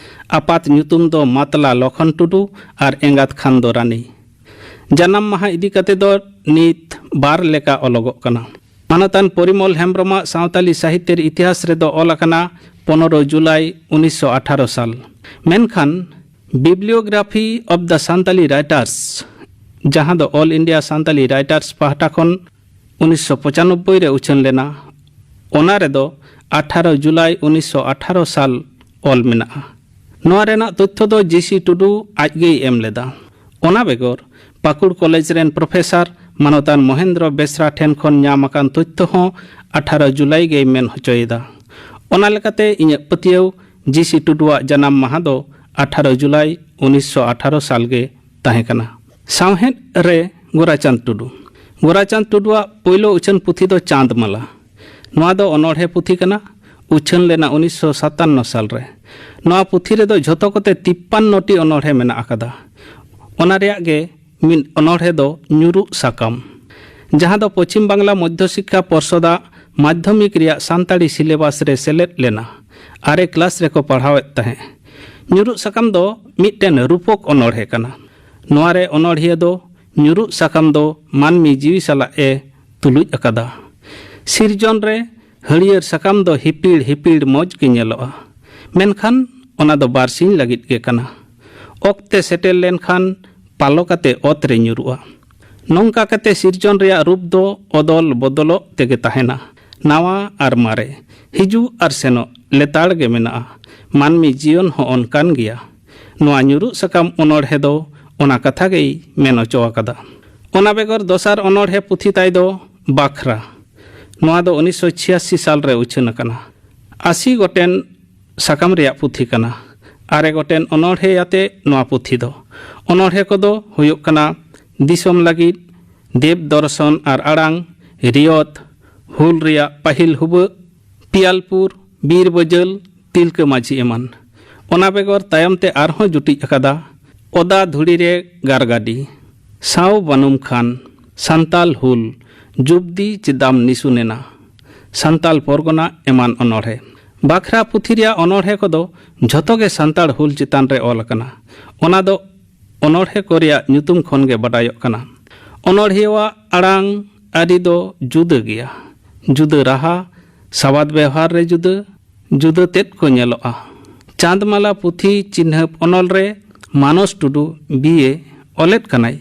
ᱟᱯᱟᱛ ᱧᱩᱛᱩᱢ ᱫᱚ ᱢᱟᱛᱞᱟ ᱞᱚᱠᱷᱚᱱ ᱴᱩᱰᱩ ᱟᱨ ᱮᱸᱜᱟᱛ ᱠᱷᱟᱱ ᱫᱚ ᱨᱟᱱᱤ᱾ ᱡᱟᱱᱟᱢ ᱢᱟᱦᱟ ᱤᱫᱤ ᱠᱟᱛᱮ ᱫᱚ ᱱᱤᱛ ᱵᱟᱨ ᱞᱮᱠᱟ ᱚᱞᱚᱜᱚᱜ ᱠᱟᱱᱟ᱾ ᱢᱟᱱᱚᱛᱟᱱ ᱯᱚᱨᱤᱢᱚᱞ ᱦᱮᱢᱵᱨᱚᱢᱟᱜ ᱥᱟᱶᱛᱟᱞᱤ ᱥᱟᱦᱤᱛᱭᱚ ᱤᱛᱤᱦᱟᱥ ᱨᱮᱫᱚ ᱚᱞ ᱟᱠᱟᱱᱟ ᱯᱚᱱᱨᱚ ᱡᱩᱞᱟᱭ ᱩᱱᱤᱥᱥᱚ ᱟᱴᱷᱟᱨᱚ ᱥᱟᱞ᱾ ᱢᱮᱱᱠᱷᱟᱱ Bibliography of the Santali Writers, ᱡᱟᱦᱟᱸ ᱫᱚ All India Santali Writers ᱯᱟᱦᱴᱟ ᱠᱷᱚᱱ ᱩᱱᱤᱥᱥᱚ ᱯᱚᱸᱪᱟᱱᱚᱵᱵᱳᱭ ᱨᱮ ᱩᱪᱷᱟᱹᱱ ᱞᱮᱱᱟ, ᱚᱱᱟ ᱨᱮᱫᱚ ᱟᱴᱷᱟᱨᱚ ᱡᱩᱞᱟᱭ ᱩᱱᱤᱥᱥᱚ ᱟᱴᱷᱟᱨᱚ ᱥᱟᱞ ᱚᱞ ᱢᱮᱱᱟᱜᱼᱟ᱾ ᱱᱚᱣᱟ ᱨᱮᱱᱟᱜ ᱛᱚᱛᱛᱷᱚ ᱫᱚ ᱡᱤ ᱥᱤ ᱴᱩᱰᱩ ᱟᱡ ᱜᱮᱭ ᱮᱢ ᱞᱮᱫᱟ᱾ ᱚᱱᱟ ᱵᱮᱜᱚᱨ ᱯᱟᱹᱠᱩᱲ ᱠᱚᱞᱮᱡᱽ ᱨᱮᱱ ᱯᱨᱚᱯᱷᱮᱥᱚᱨ ᱢᱟᱱᱚᱛᱟᱱ ᱢᱚᱦᱮᱱᱫᱨᱚ ᱵᱮᱥᱨᱟ ᱴᱷᱮᱱ ᱠᱷᱚᱱ ᱧᱟᱢ ᱟᱠᱟᱱ ᱛᱚᱛᱛᱷᱚ ᱦᱚᱸ ᱟᱴᱷᱟᱨᱚ ᱡᱩᱞᱟᱭ ᱜᱮᱭ ᱢᱮᱱ ᱦᱚᱪᱚᱭᱮᱫᱟ᱾ ᱚᱱᱟ ᱞᱮᱠᱟᱛᱮ ᱤᱧᱟᱹᱜ ᱯᱟᱹᱛᱭᱟᱹᱣ ᱡᱤ ᱥᱤ ᱴᱩᱰᱩᱣᱟᱜ ᱡᱟᱱᱟᱢ ᱢᱟᱦᱟ ᱫᱚ ᱟᱴᱷᱟᱨᱚ ᱡᱩᱞᱟᱭ ᱩᱱᱤᱥᱥᱚ ᱟᱴᱷᱟᱨᱚ ᱥᱟᱞ ᱜᱮ ᱛᱟᱦᱮᱸ ᱠᱟᱱᱟ᱾ ᱥᱟᱶᱦᱮᱫ ᱨᱮ ᱜᱳᱨᱟᱪᱟᱸᱫᱽ ᱴᱩᱰᱩ᱾ ᱜᱳᱨᱟᱪᱟᱸᱫᱽ ᱴᱩᱰᱩᱣᱟᱜ ᱯᱳᱭᱞᱳ ᱩᱪᱷᱟᱹᱱ ᱯᱩᱛᱷᱤ ᱫᱚ ᱪᱟᱸᱫᱽ ᱢᱟᱞᱟ᱾ ᱱᱚᱣᱟ ᱫᱚ ᱚᱱᱚᱬᱦᱮ ᱯᱩᱛᱷᱤ ᱠᱟᱱᱟ᱾ ᱩᱪᱷᱟᱹᱱ ᱞᱮᱱᱟ ᱩᱱᱤᱥᱥᱚ ᱥᱟᱛᱟᱱᱱᱚ ᱥᱟᱞ ᱨᱮ᱾ ᱱᱚᱣᱟ ᱯᱩᱛᱷᱤ ᱨᱮᱫᱚ ᱡᱷᱚᱛᱚ ᱠᱚᱛᱮ ᱛᱤᱯᱯᱟᱱᱱᱚ ᱴᱤ ᱚᱱᱚᱬᱦᱮ ᱢᱮᱱᱟᱜ ᱟᱠᱟᱫᱟ᱾ ᱚᱱᱟ ᱨᱮᱭᱟᱜ ᱜᱮ ᱢᱤᱫ ᱚᱱᱚᱬᱦᱮ ᱫᱚ ᱧᱩᱨᱩᱜ ᱥᱟᱠᱟᱢ, ᱡᱟᱦᱟᱸ ᱫᱚ ᱯᱚᱪᱷᱤᱢ ᱵᱟᱝᱞᱟ ᱢᱚᱫᱽᱫᱷᱚ ᱥᱤᱠᱠᱷᱟ ᱯᱚᱨᱥᱚᱫᱟᱜ ᱢᱟᱫᱽᱫᱷᱚᱢᱤᱠ ᱨᱮᱭᱟᱜ ᱥᱟᱱᱛᱟᱲᱤ ᱥᱤᱞᱮᱵᱟᱥ ᱨᱮ ᱥᱮᱞᱮᱫ ᱞᱮᱱᱟ᱾ ᱟᱨᱮ ᱠᱞᱟᱥ ᱨᱮᱠᱚ ᱯᱟᱲᱦᱟᱣᱮᱫ ᱛᱟᱦᱮᱸᱫ᱾ ᱧᱩᱨᱩᱜ ᱥᱟᱠᱟᱢ ᱫᱚ ᱢᱤᱫᱴᱮᱱ ᱨᱩᱯᱚᱠ ᱚᱱᱚᱬᱦᱮ ᱠᱟᱱᱟ᱾ ᱱᱚᱣᱟ ᱨᱮ ᱚᱱᱚᱬᱦᱤᱭᱟᱹ ᱫᱚ ᱧᱩᱨᱩᱜ ᱥᱟᱠᱟᱢ ᱫᱚ ᱢᱟᱹᱱᱢᱤ ᱡᱤᱣᱤ ᱥᱟᱞᱟᱜ ᱮ ᱛᱩᱞᱩᱡ ᱟᱠᱟᱫᱟ᱾ ᱥᱤᱨᱡᱚᱱ ᱨᱮ ᱦᱟᱹᱨᱭᱟᱹᱲ ᱥᱟᱠᱟᱢ ᱫᱚ ᱦᱤᱯᱤᱲ ᱦᱤᱯᱤᱲ ᱢᱚᱡᱽ ᱜᱮ ᱧᱮᱞᱚᱜᱼᱟ, ᱢᱮᱱᱠᱷᱟᱱ ᱚᱱᱟ ᱫᱚ ᱵᱟᱨᱥᱤᱧ ᱞᱟᱹᱜᱤᱫ ᱜᱮ ᱠᱟᱱᱟ᱾ ᱚᱠᱛᱮ ᱥᱮᱴᱮᱨ ᱞᱮᱱᱠᱷᱟᱱ ᱯᱟᱞᱚ ᱠᱟᱛᱮ ᱚᱛ ᱨᱮ ᱧᱩᱨᱩᱜᱼᱟ᱾ ᱱᱚᱝᱠᱟ ᱠᱟᱛᱮ ᱥᱤᱨᱡᱚᱱ ᱨᱮᱭᱟᱜ ᱨᱩᱯ ᱫᱚ ᱚᱫᱚᱞ ᱵᱚᱫᱚᱞᱚᱜ ᱛᱮᱜᱮ ᱛᱟᱦᱮᱱᱟ᱾ ᱱᱟᱣᱟ ᱟᱨ ᱢᱟᱨᱮ, ᱦᱤᱡᱩᱜ ᱟᱨ ᱥᱮᱱᱚᱜ ᱞᱮᱛᱟᱲ ᱜᱮ ᱢᱮᱱᱟᱜᱼᱟ᱾ ᱢᱟᱹᱱᱢᱤ ᱡᱤᱭᱚᱱ ᱦᱚᱸ ᱚᱱᱠᱟᱱ ᱜᱮᱭᱟ᱾ ᱱᱚᱣᱟ ᱧᱩᱨᱩᱜ ᱥᱟᱠᱟᱢ ᱚᱱᱚᱬᱦᱮ ᱫᱚ ᱚᱱᱟ ᱠᱟᱛᱷᱟ ᱜᱮᱭ ᱢᱮᱱ ᱚᱪᱚ ᱟᱠᱟᱫᱟ᱾ ᱚᱱᱟ ᱵᱮᱜᱚᱨ ᱫᱚᱥᱟᱨ ᱚᱱᱚᱬᱦᱮ ᱯᱩᱛᱷᱤ ᱛᱟᱭ ᱫᱚ ᱵᱟᱠᱷᱨᱟ᱾ ᱱᱚᱣᱟ ᱫᱚ ᱩᱱᱤᱥᱥᱚ ᱪᱷᱤᱭᱟᱥᱤ ᱥᱟᱞ ᱨᱮ ᱩᱪᱷᱟᱹᱱ ᱟᱠᱟᱱᱟ᱾ ᱟᱥᱤ ᱜᱚᱴᱮᱱ ᱥᱟᱠᱟᱢ ᱨᱮᱭᱟᱜ ᱯᱩᱛᱷᱤ ᱠᱟᱱᱟ᱾ ᱟᱨᱮ ᱜᱚᱴᱮᱱ ᱚᱱᱚᱬᱦᱮ ᱟᱛᱮ ᱱᱚᱣᱟ ᱯᱩᱛᱷᱤ ᱫᱚ᱾ ᱚᱱᱚᱬᱦᱮ ᱠᱚᱫᱚ ᱦᱩᱭᱩᱜ ᱠᱟᱱᱟ ᱫᱤᱥᱚᱢ ᱞᱟᱹᱜᱤᱫ, ᱫᱮᱵ ᱫᱚᱨᱥᱚᱱ ᱟᱨ ᱟᱲᱟᱝ, ᱨᱤᱭᱚᱛ, ᱦᱩᱞ ᱨᱮᱭᱟᱜ ᱯᱟᱹᱦᱤᱞ ᱦᱩᱵᱟᱹᱜ, ᱯᱤᱭᱟᱞᱯᱩᱨ, ᱵᱤᱨ ᱵᱟᱹᱡᱟᱹᱞ, ᱛᱤᱞᱠᱟᱹ ᱢᱟᱹᱡᱷᱤ ᱮᱢᱟᱱ᱾ ᱚᱱᱟ ᱵᱮᱜᱚᱨ ᱛᱟᱭᱚᱢ ᱛᱮ ᱟᱨᱦᱚᱸ ᱡᱩᱴᱤᱡ ᱟᱠᱟᱫᱟ ᱚᱫᱟ ᱫᱷᱩᱲᱤ ᱨᱮ ᱜᱟᱨᱜᱟᱰᱤ, ᱥᱟᱶ ᱵᱟᱹᱱᱩᱢ ᱠᱷᱟᱱ, ᱥᱟᱱᱛᱟᱞ ᱦᱩᱞ, ᱡᱩᱵᱽᱫᱤ ᱪᱮᱫᱟᱢ ᱱᱤᱥᱩᱱ ᱮᱱᱟ, ᱥᱟᱱᱛᱟᱞ ᱯᱚᱨᱜᱚᱱᱟ ᱮᱢᱟᱱ ᱚᱱᱚᱬᱦᱮ᱾ ᱵᱟᱠᱷᱨᱟ ᱯᱩᱛᱷᱤ ᱨᱮᱭᱟᱜ ᱚᱱᱚᱬᱦᱮ ᱠᱚᱫᱚ ᱡᱷᱚᱛᱚ ᱜᱮ ᱥᱟᱱᱛᱟᱲ ᱦᱩᱞ ᱪᱮᱛᱟᱱ ᱨᱮ ᱚᱞ ᱟᱠᱟᱱᱟ᱾ ᱚᱱᱟ ᱫᱚ ᱚᱱᱚᱬᱦᱮ ᱠᱚ ᱨᱮᱭᱟᱜ ᱧᱩᱛᱩᱢ ᱠᱷᱚᱱ ᱜᱮ ᱵᱟᱰᱟᱭᱚᱜ ᱠᱟᱱᱟ᱾ ᱚᱱᱚᱬᱦᱤᱭᱟᱹᱣᱟᱜ ᱟᱲᱟᱝ ᱟᱹᱨᱤ ᱫᱚ ᱡᱩᱫᱟᱹ ᱜᱮᱭᱟ᱾ ᱡᱩᱫᱟᱹ ᱨᱟᱦᱟ, ᱥᱟᱵᱟᱫ ᱵᱮᱣᱦᱟᱨ ᱨᱮ ᱡᱩᱫᱟᱹ, ᱡᱩᱫᱟᱹ ᱛᱮᱫ ᱠᱚ ᱧᱮᱞᱚᱜᱼᱟ᱾ ᱪᱟᱸᱫᱽᱢᱟᱞᱟ ᱯᱩᱛᱷᱤ ᱪᱤᱱᱦᱟᱹᱯ ᱚᱱᱚᱞ ᱨᱮ ᱢᱟᱱᱚᱥ ᱴᱩᱰᱩ ᱵᱤ ᱮ ᱚᱞᱮᱫ ᱠᱟᱱᱟᱭ᱾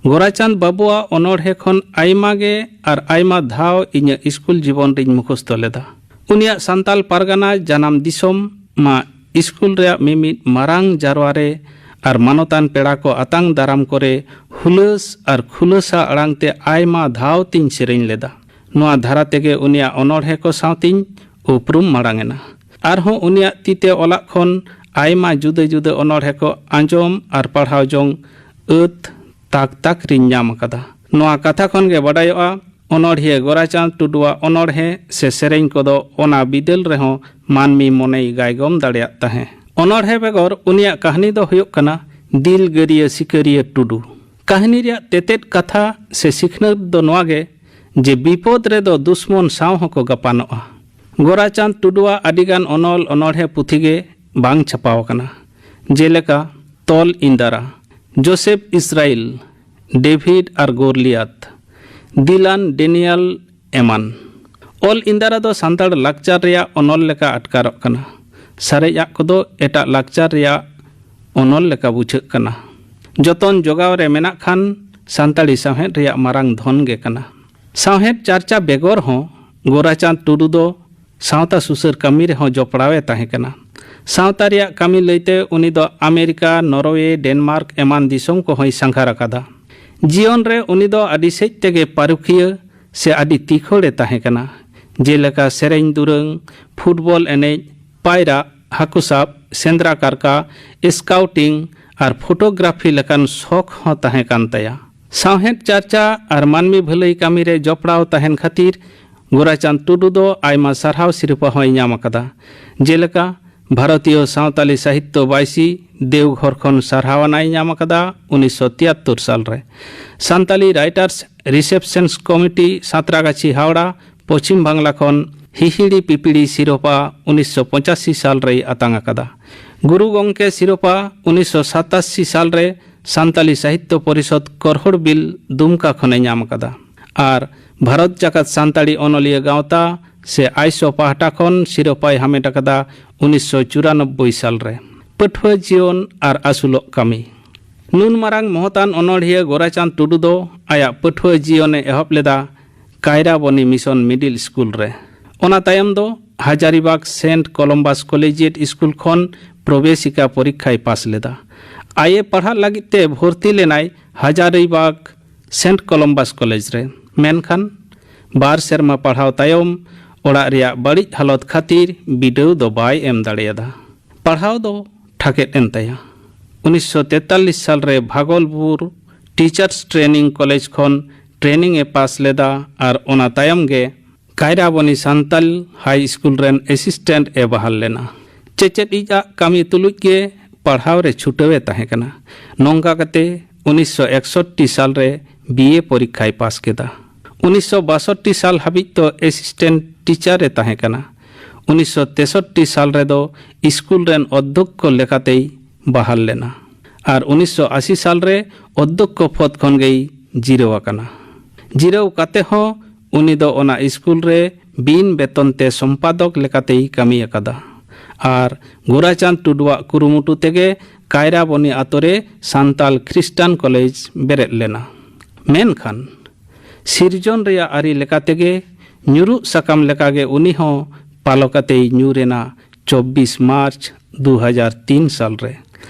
ᱜᱳᱨᱟᱪᱟᱸᱫᱽ ᱵᱟᱹᱵᱩᱣᱟᱜ ᱚᱱᱚᱬᱦᱮ ᱠᱷᱚᱱ ᱟᱭᱢᱟ ᱜᱮ ᱟᱨ ᱟᱭᱢᱟ ᱫᱷᱟᱣ ᱤᱧᱟᱹᱜ ᱥᱠᱩᱞ ᱡᱤᱵᱚᱱ ᱨᱤᱧ ᱢᱩᱠᱷᱚᱥᱛᱚ ᱞᱮᱫᱟ᱾ ᱩᱱᱤᱭᱟᱜ ᱥᱟᱱᱛᱟᱞ ᱯᱟᱨᱜᱟᱱᱟ ᱡᱟᱱᱟᱢ ᱫᱤᱥᱚᱢ ᱢᱟ ᱥᱠᱩᱞ ᱨᱮᱭᱟᱜ ᱢᱤᱢᱤᱫ ᱢᱟᱨᱟᱝ ᱡᱟᱨᱣᱟ ᱨᱮ ᱟᱨ ᱢᱟᱱᱚᱛᱟᱱ ᱯᱮᱲᱟ ᱠᱚ ᱟᱛᱟᱝ ᱫᱟᱨᱟᱢ ᱠᱚᱨᱮ ᱦᱩᱞᱟᱹᱥ ᱟᱨ ᱠᱷᱩᱞᱟᱹᱥᱟ ᱟᱲᱟᱝ ᱛᱮ ᱟᱭᱢᱟ ᱫᱷᱟᱣ ᱛᱤᱧ ᱥᱮᱨᱮᱧ ᱞᱮᱫᱟ᱾ ᱱᱚᱣᱟ ᱫᱷᱟᱨᱟ ᱛᱮᱜᱮ ᱩᱱᱤᱭᱟᱜ ᱚᱱᱚᱬᱦᱮ ᱠᱚ ᱥᱟᱶᱛᱤᱧ ᱩᱯᱨᱩᱢ ᱢᱟᱲᱟᱝ ᱮᱱᱟ᱾ ᱟᱨᱦᱚᱸ ᱩᱱᱤᱭᱟᱜ ᱛᱤᱛᱮ ᱚᱞᱟᱜ ᱠᱷᱚᱱ ᱟᱭᱢᱟ ᱡᱩᱫᱟᱹ ᱡᱩᱫᱟᱹ ᱚᱱᱚᱬᱦᱮ ᱠᱚ ᱟᱸᱡᱚᱢ ᱟᱨ ᱯᱟᱲᱦᱟᱣ ᱡᱚᱝ ᱟᱹᱛ ᱛᱟᱠ ᱛᱟᱠ ᱨᱤᱧ ᱧᱟᱢ ᱟᱠᱟᱫᱟ᱾ ᱱᱚᱣᱟ ᱠᱟᱛᱷᱟ ᱠᱷᱚᱱ ᱜᱮ ᱵᱟᱰᱟᱭᱚᱜᱼᱟ, ᱚᱱᱚᱬᱦᱤᱭᱟᱹ ᱜᱳᱨᱟᱪᱟᱸᱫᱽ ᱴᱩᱰᱩᱣᱟᱜ ᱚᱱᱚᱬᱦᱮ ᱥᱮ ᱥᱮᱨᱮᱧ ᱠᱚᱫᱚ ᱚᱱᱟ ᱵᱤᱫᱟᱹᱞ ᱨᱮᱦᱚᱸ ᱢᱟᱹᱱᱢᱤ ᱢᱚᱱᱮᱭ ᱜᱟᱭᱜᱚᱢ ᱫᱟᱲᱮᱭᱟᱜ ᱛᱟᱦᱮᱸ᱾ ᱚᱱᱚᱬᱦᱮ ᱵᱮᱜᱚᱨ ᱩᱱᱤᱭᱟᱜ ᱠᱟᱹᱦᱱᱤ ᱫᱚ ᱦᱩᱭᱩᱜ ᱠᱟᱱᱟ ᱫᱤᱞᱜᱟᱹᱨᱤᱭᱟᱹ ᱥᱤᱠᱟᱹᱨᱤᱭᱟᱹ ᱴᱩᱰᱩ᱾ ᱠᱟᱹᱦᱱᱤ ᱨᱮᱭᱟᱜ ᱛᱮᱛᱮᱫ ᱠᱟᱛᱷᱟ ᱥᱮ ᱥᱤᱠᱷᱱᱟᱹᱛ ᱫᱚ ᱱᱚᱣᱟ ᱜᱮ ᱡᱮ ᱵᱤᱯᱚᱫ ᱨᱮᱫᱚ ᱫᱩᱥᱢᱚᱱ ᱥᱟᱶ ᱦᱚᱸᱠᱚ ᱜᱟᱯᱟᱱᱚᱜᱼᱟ᱾ ᱜᱳᱨᱟᱪᱟᱸᱫᱽ ᱴᱩᱰᱩᱣᱟᱜ ᱟᱹᱰᱤᱜᱟᱱ ᱚᱱᱚᱞ ᱚᱱᱚᱬᱦᱮ ᱯᱩᱛᱷᱤ ᱜᱮ ᱵᱟᱝ ᱪᱷᱟᱯᱟᱣ ᱟᱠᱟᱱᱟ, ᱡᱮᱞᱮᱠᱟ ᱛᱚᱞ ᱤᱱᱫᱟᱨᱟ, ᱡᱳᱥᱮᱯᱷ ᱤᱥᱨᱟᱭᱤᱞ, ᱰᱮᱵᱷᱤᱰ ᱟᱨ ᱜᱳᱨᱞᱤᱭᱟᱛ, ᱫᱤᱞᱟᱱ ᱰᱮᱱᱤᱭᱟᱞ ᱮᱢᱟᱱ᱾ ᱚᱞ ᱤᱱᱫᱟᱨᱟ ᱫᱚ ᱥᱟᱱᱛᱟᱲ ᱞᱟᱠᱪᱟᱨ ᱨᱮᱭᱟᱜ ᱚᱱᱚᱞ ᱞᱮᱠᱟ ᱟᱴᱠᱟᱨᱚᱜ ᱠᱟᱱᱟ᱾ ᱥᱟᱨᱮᱡᱟᱜ ᱠᱚᱫᱚ ᱮᱴᱟᱜ ᱞᱟᱠᱪᱟᱨ ᱨᱮᱭᱟᱜ ᱚᱱᱚᱞ ᱞᱮᱠᱟ ᱵᱩᱡᱷᱟᱹᱜ ᱠᱟᱱᱟ᱾ ᱡᱚᱛᱚᱱ ᱡᱚᱜᱟᱣ ᱨᱮ ᱢᱮᱱᱟᱜ ᱠᱷᱟᱱ ᱥᱟᱱᱛᱟᱲᱤ ᱥᱟᱶᱦᱮᱫ ᱨᱮᱭᱟᱜ ᱢᱟᱨᱟᱝ ᱫᱷᱚᱱ ᱜᱮ ᱠᱟᱱᱟ᱾ ᱥᱟᱶᱦᱮᱫ ᱪᱟᱨᱪᱟ ᱵᱮᱜᱚᱨ ᱦᱚᱸ ᱜᱳᱨᱟᱪᱟᱸᱫᱽ ᱴᱩᱰᱩ ᱫᱚ ᱥᱟᱶᱛᱟ ᱥᱩᱥᱟᱹᱨ ᱠᱟᱹᱢᱤ ᱨᱮᱦᱚᱸ ᱡᱚᱯᱲᱟᱣ ᱮ ᱛᱟᱦᱮᱸ ᱠᱟᱱᱟ᱾ ᱥᱟᱶᱛᱟ ᱨᱮᱭᱟᱜ ᱠᱟᱹᱢᱤ ᱞᱟᱹᱭᱛᱮ ᱩᱱᱤ ᱫᱚ ᱟᱢᱮᱨᱤᱠᱟ, ᱱᱚᱨᱣᱮ, ᱰᱮᱱᱢᱟᱨᱠ ᱮᱢᱟᱱ ᱫᱤᱥᱚᱢ ᱠᱚᱦᱚᱸᱭ ᱥᱟᱸᱜᱷᱟᱨ ᱟᱠᱟᱫᱟ᱾ ᱡᱤᱭᱚᱱ ᱨᱮ ᱩᱱᱤ ᱫᱚ ᱟᱹᱰᱤ ᱥᱮᱫ ᱛᱮᱜᱮ ᱯᱟᱹᱨᱩᱠᱷᱤᱭᱟᱹ ᱥᱮ ᱟᱹᱰᱤ ᱛᱤᱠᱷᱚᱲ ᱮ ᱛᱟᱦᱮᱸ ᱠᱟᱱᱟ, ᱡᱮᱞᱮᱠᱟ ᱥᱮᱨᱮᱧ ᱫᱩᱨᱟᱹᱝ, ᱯᱷᱩᱴᱵᱚᱞ ᱮᱱᱮᱡ, ᱯᱟᱭᱨᱟᱜ, ᱦᱟᱹᱠᱩ ᱥᱟᱵ, ᱥᱮᱸᱫᱽᱨᱟ ᱠᱟᱨᱠᱟ, ᱥᱠᱟᱣᱴᱤᱝ ᱟᱨ ᱯᱷᱳᱴᱳᱜᱨᱟᱯᱷᱤ ᱞᱮᱠᱟᱱ ᱥᱚᱠ ᱦᱚᱸ ᱛᱟᱦᱮᱸ ᱠᱟᱱ ᱛᱟᱭᱟ᱾ ᱥᱟᱶᱦᱮᱫ ᱪᱟᱨᱪᱟ ᱟᱨ ᱢᱟᱹᱱᱢᱤ ᱵᱷᱟᱹᱞᱟᱹᱭ ᱠᱟᱹᱢᱤ ᱨᱮ ᱡᱚᱯᱲᱟᱣ ᱛᱟᱦᱮᱱ ᱠᱷᱟᱹᱛᱤᱨ ᱜᱳᱨᱟᱪᱟᱸᱫᱽ ᱴᱩᱰᱩ ᱫᱚ ᱟᱭᱢᱟ ᱥᱟᱨᱦᱟᱣ ᱥᱤᱨᱯᱷᱟᱹ ᱦᱚᱸᱭ ᱧᱟᱢ ᱟᱠᱟᱫᱟ, ᱡᱮᱞᱮᱠᱟ ᱵᱷᱟᱨᱚᱛᱤᱭᱚ ᱥᱟᱶᱛᱟᱞᱤ ᱥᱟᱦᱤᱛᱭᱚ ᱵᱟᱭᱥᱤ ᱫᱮᱣᱜᱷᱚᱨ ᱠᱷᱚᱱ ᱥᱟᱨᱦᱟᱣ ᱟᱱᱟᱭ ᱧᱟᱢ ᱟᱠᱟᱫᱟ ᱩᱱᱤᱥᱥᱚ ᱛᱤᱭᱟᱛᱛᱳᱨ ᱥᱟᱞ ᱨᱮ᱾ ᱥᱟᱱᱛᱟᱞᱤ ᱨᱟᱭᱴᱟᱨᱥ ᱨᱤᱥᱮᱯᱥᱚᱱᱥ ᱠᱚᱢᱤᱴᱤ, ᱥᱟᱸᱛᱨᱟᱜᱟᱪᱷᱤ, ᱦᱟᱣᱲᱟ, ᱯᱚᱪᱷᱤᱢ ᱵᱟᱝᱞᱟ ᱠᱷᱚᱱ ᱦᱤᱦᱤᱲᱤ ᱯᱤᱯᱤᱲᱤ ᱥᱤᱨᱳᱯᱟ ᱩᱱᱤᱥᱥᱚ ᱯᱚᱸᱪᱟᱥᱤ ᱥᱟᱞ ᱨᱮᱭ ᱟᱛᱟᱝ ᱟᱠᱟᱫᱟ᱾ ᱜᱩᱨᱩ ᱜᱚᱢᱠᱮ ᱥᱤᱨᱳᱯᱟ ᱩᱱᱤᱥᱥᱚ ᱥᱟᱛᱟᱥᱤ ᱥᱟᱞ ᱨᱮ ᱥᱟᱱᱛᱟᱞᱤ ᱥᱟᱦᱤᱛᱭᱚ ᱯᱚᱨᱤᱥᱚᱫᱽ ᱠᱚᱨᱦᱚᱲ ᱵᱤᱞ, ᱫᱩᱢᱠᱟ ᱠᱷᱚᱱᱮ ᱧᱟᱢ ᱟᱠᱟᱫᱟ᱾ ᱟᱨ ᱵᱷᱟᱨᱚᱛ ᱡᱟᱠᱟᱛ ᱥᱟᱱᱛᱟᱲᱤ ᱚᱱᱚᱞᱤᱭᱟᱹ ᱜᱟᱶᱛᱟ ᱥᱮ ᱟᱭᱥᱚ ᱯᱟᱦᱴᱟ ᱠᱷᱚᱱ ᱥᱤᱨᱳᱯᱟᱭ ᱦᱟᱢᱮᱴ ᱟᱠᱟᱫᱟ ᱩᱱᱤᱥᱥᱚ ᱪᱩᱨᱟᱱᱚᱵᱵᱳᱭ ᱥᱟᱞ ᱨᱮ᱾ ᱯᱟᱹᱴᱷᱩᱣᱟᱹ ᱡᱤᱭᱚᱱ ᱟᱨ ᱟᱹᱥᱩᱞᱚᱜ ᱠᱟᱹᱢᱤ᱾ ᱱᱩᱱ ᱢᱟᱨᱟᱝ ᱢᱚᱦᱚᱛᱟᱱ ᱚᱱᱚᱬᱦᱤᱭᱟᱹ ᱜᱳᱨᱟᱪᱟᱸᱫᱽ ᱴᱩᱰᱩ ᱫᱚ ᱟᱭᱟᱜ ᱯᱟᱹᱴᱷᱩᱣᱟᱹ ᱡᱤᱭᱚᱱᱮ ᱮᱦᱚᱵ ᱞᱮᱫᱟ ᱠᱟᱭᱨᱟᱵᱚᱱᱤ ᱢᱤᱥᱚᱱ ᱢᱤᱰᱤᱞ ᱥᱠᱩᱞ ᱨᱮ᱾ ᱚᱱᱟ ᱛᱟᱭᱚᱢ ᱫᱚ ᱦᱟᱡᱟᱨᱤᱵᱟᱜᱽ ᱥᱮᱱᱴ ᱠᱚᱞᱚᱢᱵᱟᱥ ᱠᱚᱞᱮᱡᱤᱭᱮᱴ ᱥᱠᱩᱞ ᱠᱷᱚᱱ ᱯᱨᱚᱵᱮᱥᱤᱠᱟ ᱯᱚᱨᱤᱠᱠᱷᱟᱭ ᱯᱟᱥ ᱞᱮᱫᱟ᱾ ᱟᱭᱮ ᱯᱟᱲᱦᱟᱜ ᱞᱟᱹᱜᱤᱫ ᱛᱮ ᱵᱷᱚᱨᱛᱤ ᱞᱮᱱᱟᱭ ᱦᱟᱡᱟᱨᱤᱵᱟᱜᱽ ᱥᱮᱱᱴ ᱠᱚᱞᱚᱢᱵᱟᱥ ᱠᱚᱞᱮᱡᱽ ᱨᱮ᱾ ᱢᱮᱱᱠᱷᱟᱱ ᱵᱟᱨ ᱥᱮᱨᱢᱟ ᱯᱟᱲᱦᱟᱣ ᱛᱟᱭᱚᱢ ᱚᱲᱟᱜ ᱨᱮᱭᱟᱜ ᱵᱟᱹᱲᱤᱡ ᱦᱟᱞᱚᱛ ᱠᱷᱟᱹᱛᱤᱨ ᱵᱤᱰᱟᱹᱣ ᱫᱚ ᱵᱟᱭ ᱮᱢ ᱫᱟᱲᱮᱭᱟᱫᱟ᱾ ᱯᱟᱲᱦᱟᱣ ᱫᱚ ᱴᱷᱟᱠᱮᱫ ᱮᱱ ᱛᱟᱭᱟ᱾ ᱩᱱᱤᱥᱥᱚ ᱛᱮᱛᱟᱞᱤᱥ ᱥᱟᱞ ᱨᱮ ᱵᱷᱟᱜᱚᱞᱯᱩᱨ ᱴᱤᱪᱟᱨᱥ ᱴᱨᱮᱱᱤᱝ ᱠᱚᱞᱮᱡᱽ ᱠᱷᱚᱱ ᱴᱨᱮᱱᱤᱝ ᱮ ᱯᱟᱥ ᱞᱮᱫᱟ ᱟᱨ ᱚᱱᱟ ᱛᱟᱭᱚᱢ ᱜᱮ ᱠᱟᱭᱨᱟᱵᱚᱱᱤ ᱥᱟᱱᱛᱟᱞ ᱦᱟᱭ ᱥᱠᱩᱞ ᱨᱮᱱ ᱮᱥᱤᱥᱴᱮᱱᱴ ᱮ ᱵᱟᱦᱟᱞ ᱞᱮᱱᱟ᱾ ᱪᱮᱪᱮᱫ ᱤᱡ ᱟᱜ ᱠᱟᱹᱢᱤ ᱛᱩᱞᱩᱡ ᱜᱮ ᱯᱟᱲᱦᱟᱣ ᱨᱮ ᱪᱷᱩᱴᱟᱹᱣ ᱮ ᱛᱟᱦᱮᱸ ᱠᱟᱱᱟ᱾ ᱱᱚᱝᱠᱟ ᱠᱟᱛᱮ ᱩᱱᱤᱥᱥᱚ ᱮᱠᱥᱚᱴᱴᱤ ᱥᱟᱞ ᱨᱮ ᱵᱤ ᱮ ᱯᱚᱨᱤᱠᱠᱷᱟᱭ ᱯᱟᱥ ᱠᱮᱫᱟ᱾ ᱩᱱᱤᱥᱥᱚ ᱵᱟᱥᱚᱴᱴᱤ ᱥᱟᱞ ᱦᱟᱹᱵᱤᱡ ᱫᱚ ᱮᱥᱤᱥᱴᱮᱱᱴ ᱴᱤᱪᱟᱨ ᱮ ᱛᱟᱦᱮᱸ ᱠᱟᱱᱟ᱾ ᱩᱱᱤᱥᱥᱚ ᱛᱮᱥᱚᱴᱴᱤ ᱥᱟᱞ ᱨᱮᱫᱚ ᱥᱠᱩᱞ ᱨᱮᱱ ᱚᱫᱽᱫᱷᱚᱠᱠᱚ ᱞᱮᱠᱟᱛᱮᱭ ᱵᱟᱦᱟᱞ ᱞᱮᱱᱟ ᱟᱨ ᱩᱱᱤᱥᱥᱚ ᱟᱥᱤ ᱥᱟᱞ ᱨᱮ ᱚᱫᱽᱫᱷᱚᱠᱠᱚ ᱯᱚᱫᱽ ᱠᱷᱚᱱ ᱜᱮᱭ ᱡᱤᱨᱟᱹᱣ ᱟᱠᱟᱱᱟ᱾ ᱡᱤᱨᱟᱹᱣ ᱠᱟᱛᱮ ᱦᱚᱸ ᱩᱱᱤ ᱫᱚ ᱚᱱᱟ ᱥᱠᱩᱞ ᱨᱮ ᱵᱤᱱ ᱵᱮᱛᱚᱱ ᱛᱮ ᱥᱚᱢᱯᱟᱫᱚᱠ ᱞᱮᱠᱟᱛᱮᱭ ᱠᱟᱹᱢᱤ ᱟᱠᱟᱫᱟ ᱟᱨ ᱜᱳᱨᱟᱪᱟᱸᱫᱽ ᱴᱩᱰᱩᱣᱟᱜ ᱠᱩᱨᱩᱢᱩᱴᱩ ᱛᱮᱜᱮ ᱠᱟᱭᱨᱟᱵᱚᱱᱤ ᱟᱛᱳ ᱨᱮ ᱥᱟᱱᱛᱟᱞ ᱠᱷᱨᱤᱥᱴᱟᱱ ᱠᱚᱞᱮᱡᱽ ᱵᱮᱨᱮᱫ ᱞᱮᱱᱟ᱾ ᱢᱮᱱᱠᱷᱟᱱ ᱥᱤᱨᱡᱚᱱ ᱨᱮᱭᱟᱜ ᱟᱹᱨᱤ ᱞᱮᱠᱟ ᱛᱮᱜᱮ ᱧᱩᱨᱩᱜ ᱥᱟᱠᱟᱢ ᱞᱮᱠᱟᱜᱮ ᱩᱱᱤ ᱦᱚᱸ ᱯᱟᱞᱚᱠ ᱟᱛᱮᱭ ᱧᱩᱨ ᱮᱱᱟ ᱪᱚᱵᱵᱤᱥ ᱢᱟᱨᱪ ᱫᱩ ᱦᱟᱡᱟᱨ ᱛᱤᱱ ᱥᱟᱞ ᱨᱮ᱾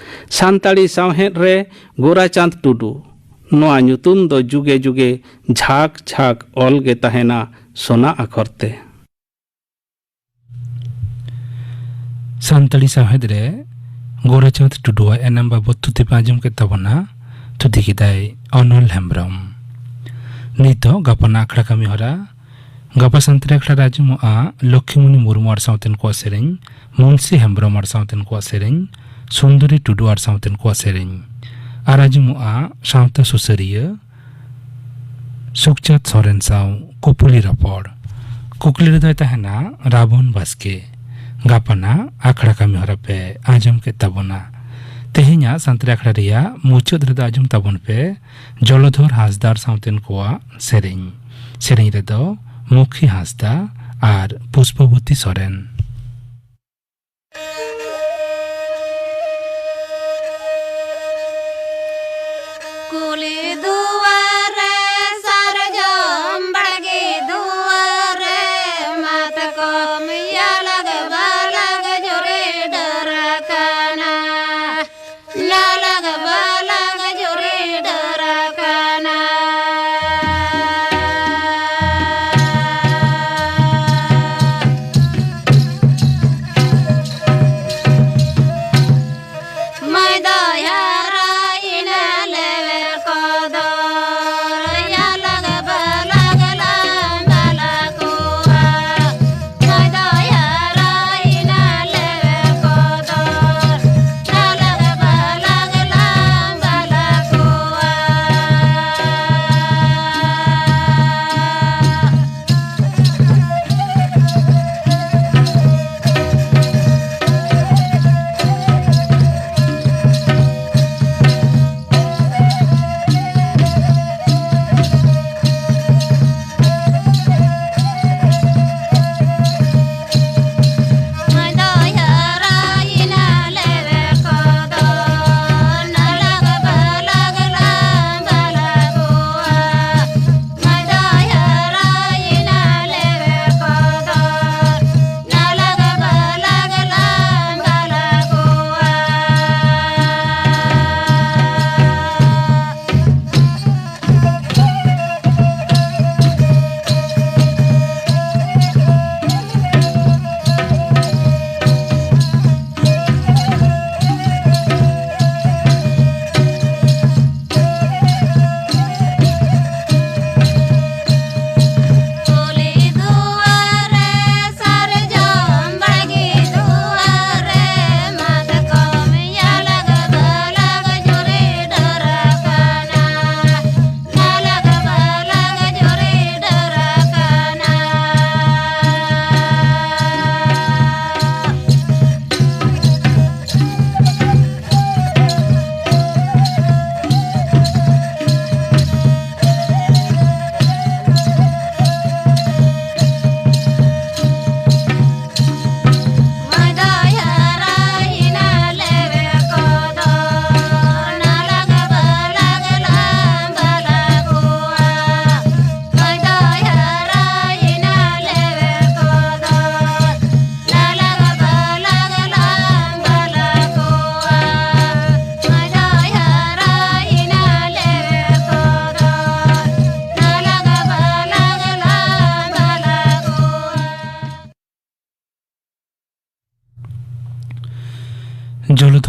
ᱥᱟᱱᱛᱟᱲᱤ ᱥᱟᱶᱦᱮᱫ ᱨᱮ ᱜᱳᱨᱟᱪᱟᱸᱫᱽ ᱴᱩᱰᱩ, ᱱᱚᱣᱟ ᱧᱩᱛᱩᱢ ᱫᱚ ᱡᱩᱜᱮ ᱡᱩᱜᱮ ᱡᱷᱟᱠ ᱡᱷᱟᱠ ᱚᱞ ᱜᱮ ᱛᱟᱦᱮᱱᱟ ᱥᱚᱱᱟ ᱟᱠᱷᱚᱨ ᱛᱮ᱾ ᱥᱟᱱᱛᱟᱲᱤ ᱥᱟᱶᱦᱮᱫ ᱨᱮ ᱜᱳᱨᱟᱪᱟᱸᱫᱽ ᱴᱩᱰᱩᱣᱟᱜ ᱮᱱᱮᱢ ᱵᱟᱵᱚᱫ ᱛᱷᱩᱛᱤ ᱯᱮ ᱟᱸᱡᱚᱢ ᱠᱮᱫ ᱛᱟᱵᱚᱱᱟ᱾ ᱛᱷᱩᱛᱤ ᱠᱮᱫᱟᱭ ᱚᱱᱚᱞ ᱦᱮᱢᱵᱨᱚᱢ᱾ ᱱᱤᱛᱚᱜ ᱜᱟᱯᱟᱱᱟᱜ ᱟᱠᱷᱲᱟ ᱠᱟᱹᱢᱤ ᱦᱚᱨᱟ᱾ ᱜᱟᱯᱟ ᱥᱟᱱᱛᱟᱲᱤ ᱟᱠᱷᱲᱟ ᱨᱮ ᱟᱸᱡᱚᱢᱚᱜᱼᱟ ᱞᱚᱠᱠᱷᱤᱢᱩᱱᱤ ᱢᱩᱨᱢᱩ ᱟᱨ ᱥᱟᱶᱛᱮᱱ ᱠᱚᱣᱟᱜ ᱥᱮᱨᱮᱧ, ᱢᱩᱱᱥᱤ ᱦᱮᱢᱵᱨᱚᱢ ᱟᱨ ᱥᱟᱶᱛᱮᱱ ᱠᱚᱣᱟᱜ ᱥᱮᱨᱮᱧ, ᱥᱩᱱᱫᱚᱨᱤ ᱴᱩᱰᱩ ᱟᱨ ᱥᱟᱶᱛᱮᱱ ᱠᱚᱣᱟᱜ ᱥᱮᱨᱮᱧ᱾ ᱟᱨ ᱟᱸᱡᱚᱢᱚᱜᱼᱟ ᱥᱟᱶᱛᱟ ᱥᱩᱥᱟᱹᱨᱤᱭᱟᱹ ᱥᱩᱠᱪᱟᱸᱫᱽ ᱥᱚᱨᱮᱱ ᱥᱟᱶ ᱠᱩᱯᱩᱞᱤ ᱨᱚᱯᱚᱲ᱾ ᱠᱩᱠᱞᱤ ᱨᱮᱫᱚᱭ ᱛᱟᱦᱮᱱᱟ ᱨᱟᱵᱚᱱ ᱵᱟᱥᱠᱮ᱾ ᱜᱟᱯᱟᱱᱟᱜ ᱟᱠᱷᱲᱟ ᱠᱟᱹᱢᱤ ᱦᱚᱨᱟ ᱯᱮ ᱟᱸᱡᱚᱢ ᱠᱮᱫ ᱛᱟᱵᱚᱱᱟ᱾ ᱛᱮᱦᱮᱧᱟᱜ ᱥᱟᱱᱛᱟᱲᱤ ᱟᱠᱷᱲᱟ ᱨᱮᱭᱟᱜ ᱢᱩᱪᱟᱹᱫ ᱨᱮᱫᱚ ᱟᱸᱡᱚᱢ ᱛᱟᱵᱚᱱ ᱯᱮ ᱡᱚᱞᱚᱫᱷᱚᱨ ᱦᱟᱸᱥᱫᱟᱜ ᱥᱟᱶᱛᱮᱱ ᱠᱚᱣᱟᱜ ᱥᱮᱨᱮᱧ᱾ ᱥᱮᱨᱮᱧ ᱨᱮᱫᱚ ᱢᱩᱠᱷᱤ ᱦᱟᱸᱥᱫᱟ ᱟᱨ ᱯᱩᱥᱯᱚᱵᱚᱛᱤ ᱥᱚᱨᱮᱱ᱾ ᱠᱩᱞᱦᱤ ᱫᱩᱣᱟᱹᱨ ᱨᱮ ᱥᱟᱨᱡᱚᱢ ᱵᱟᱲᱜᱮ ᱫᱩᱣᱟᱹᱨ ᱨᱮ ᱢᱟᱛᱠᱚᱢ ᱭᱟᱞᱟᱜ ᱵᱟᱞᱟᱜ ᱡᱩᱨᱤ ᱰᱟᱹᱨ ᱟᱠᱟᱱᱟ᱾ ᱭᱟᱞᱟᱜ ᱵᱟᱞᱟᱜ ᱡᱩᱨᱤ ᱰᱟᱹᱨ ᱟᱠᱟᱱᱟ᱾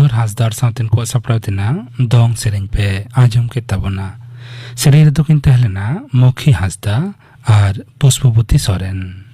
ᱦᱟᱸᱥᱫᱟᱜ ᱥᱟᱶᱛᱮᱱ ᱠᱚᱣᱟᱜ ᱥᱟᱯᱲᱟᱣ ᱛᱮᱱᱟᱜ ᱫᱚᱝ ᱥᱮᱨᱮᱧ ᱯᱮ ᱟᱸᱡᱚᱢ ᱠᱮᱫ ᱛᱟᱵᱚᱱᱟ᱾ ᱥᱮᱨᱮᱧ ᱨᱮᱫᱚ ᱠᱤᱱ ᱛᱟᱦᱮᱸ ᱞᱮᱱᱟ ᱢᱚᱠᱷᱤ ᱦᱟᱸᱥᱫᱟ ᱟᱨ ᱯᱩᱥᱯᱚᱵᱚᱛᱤ ᱥᱚᱨᱮᱱ᱾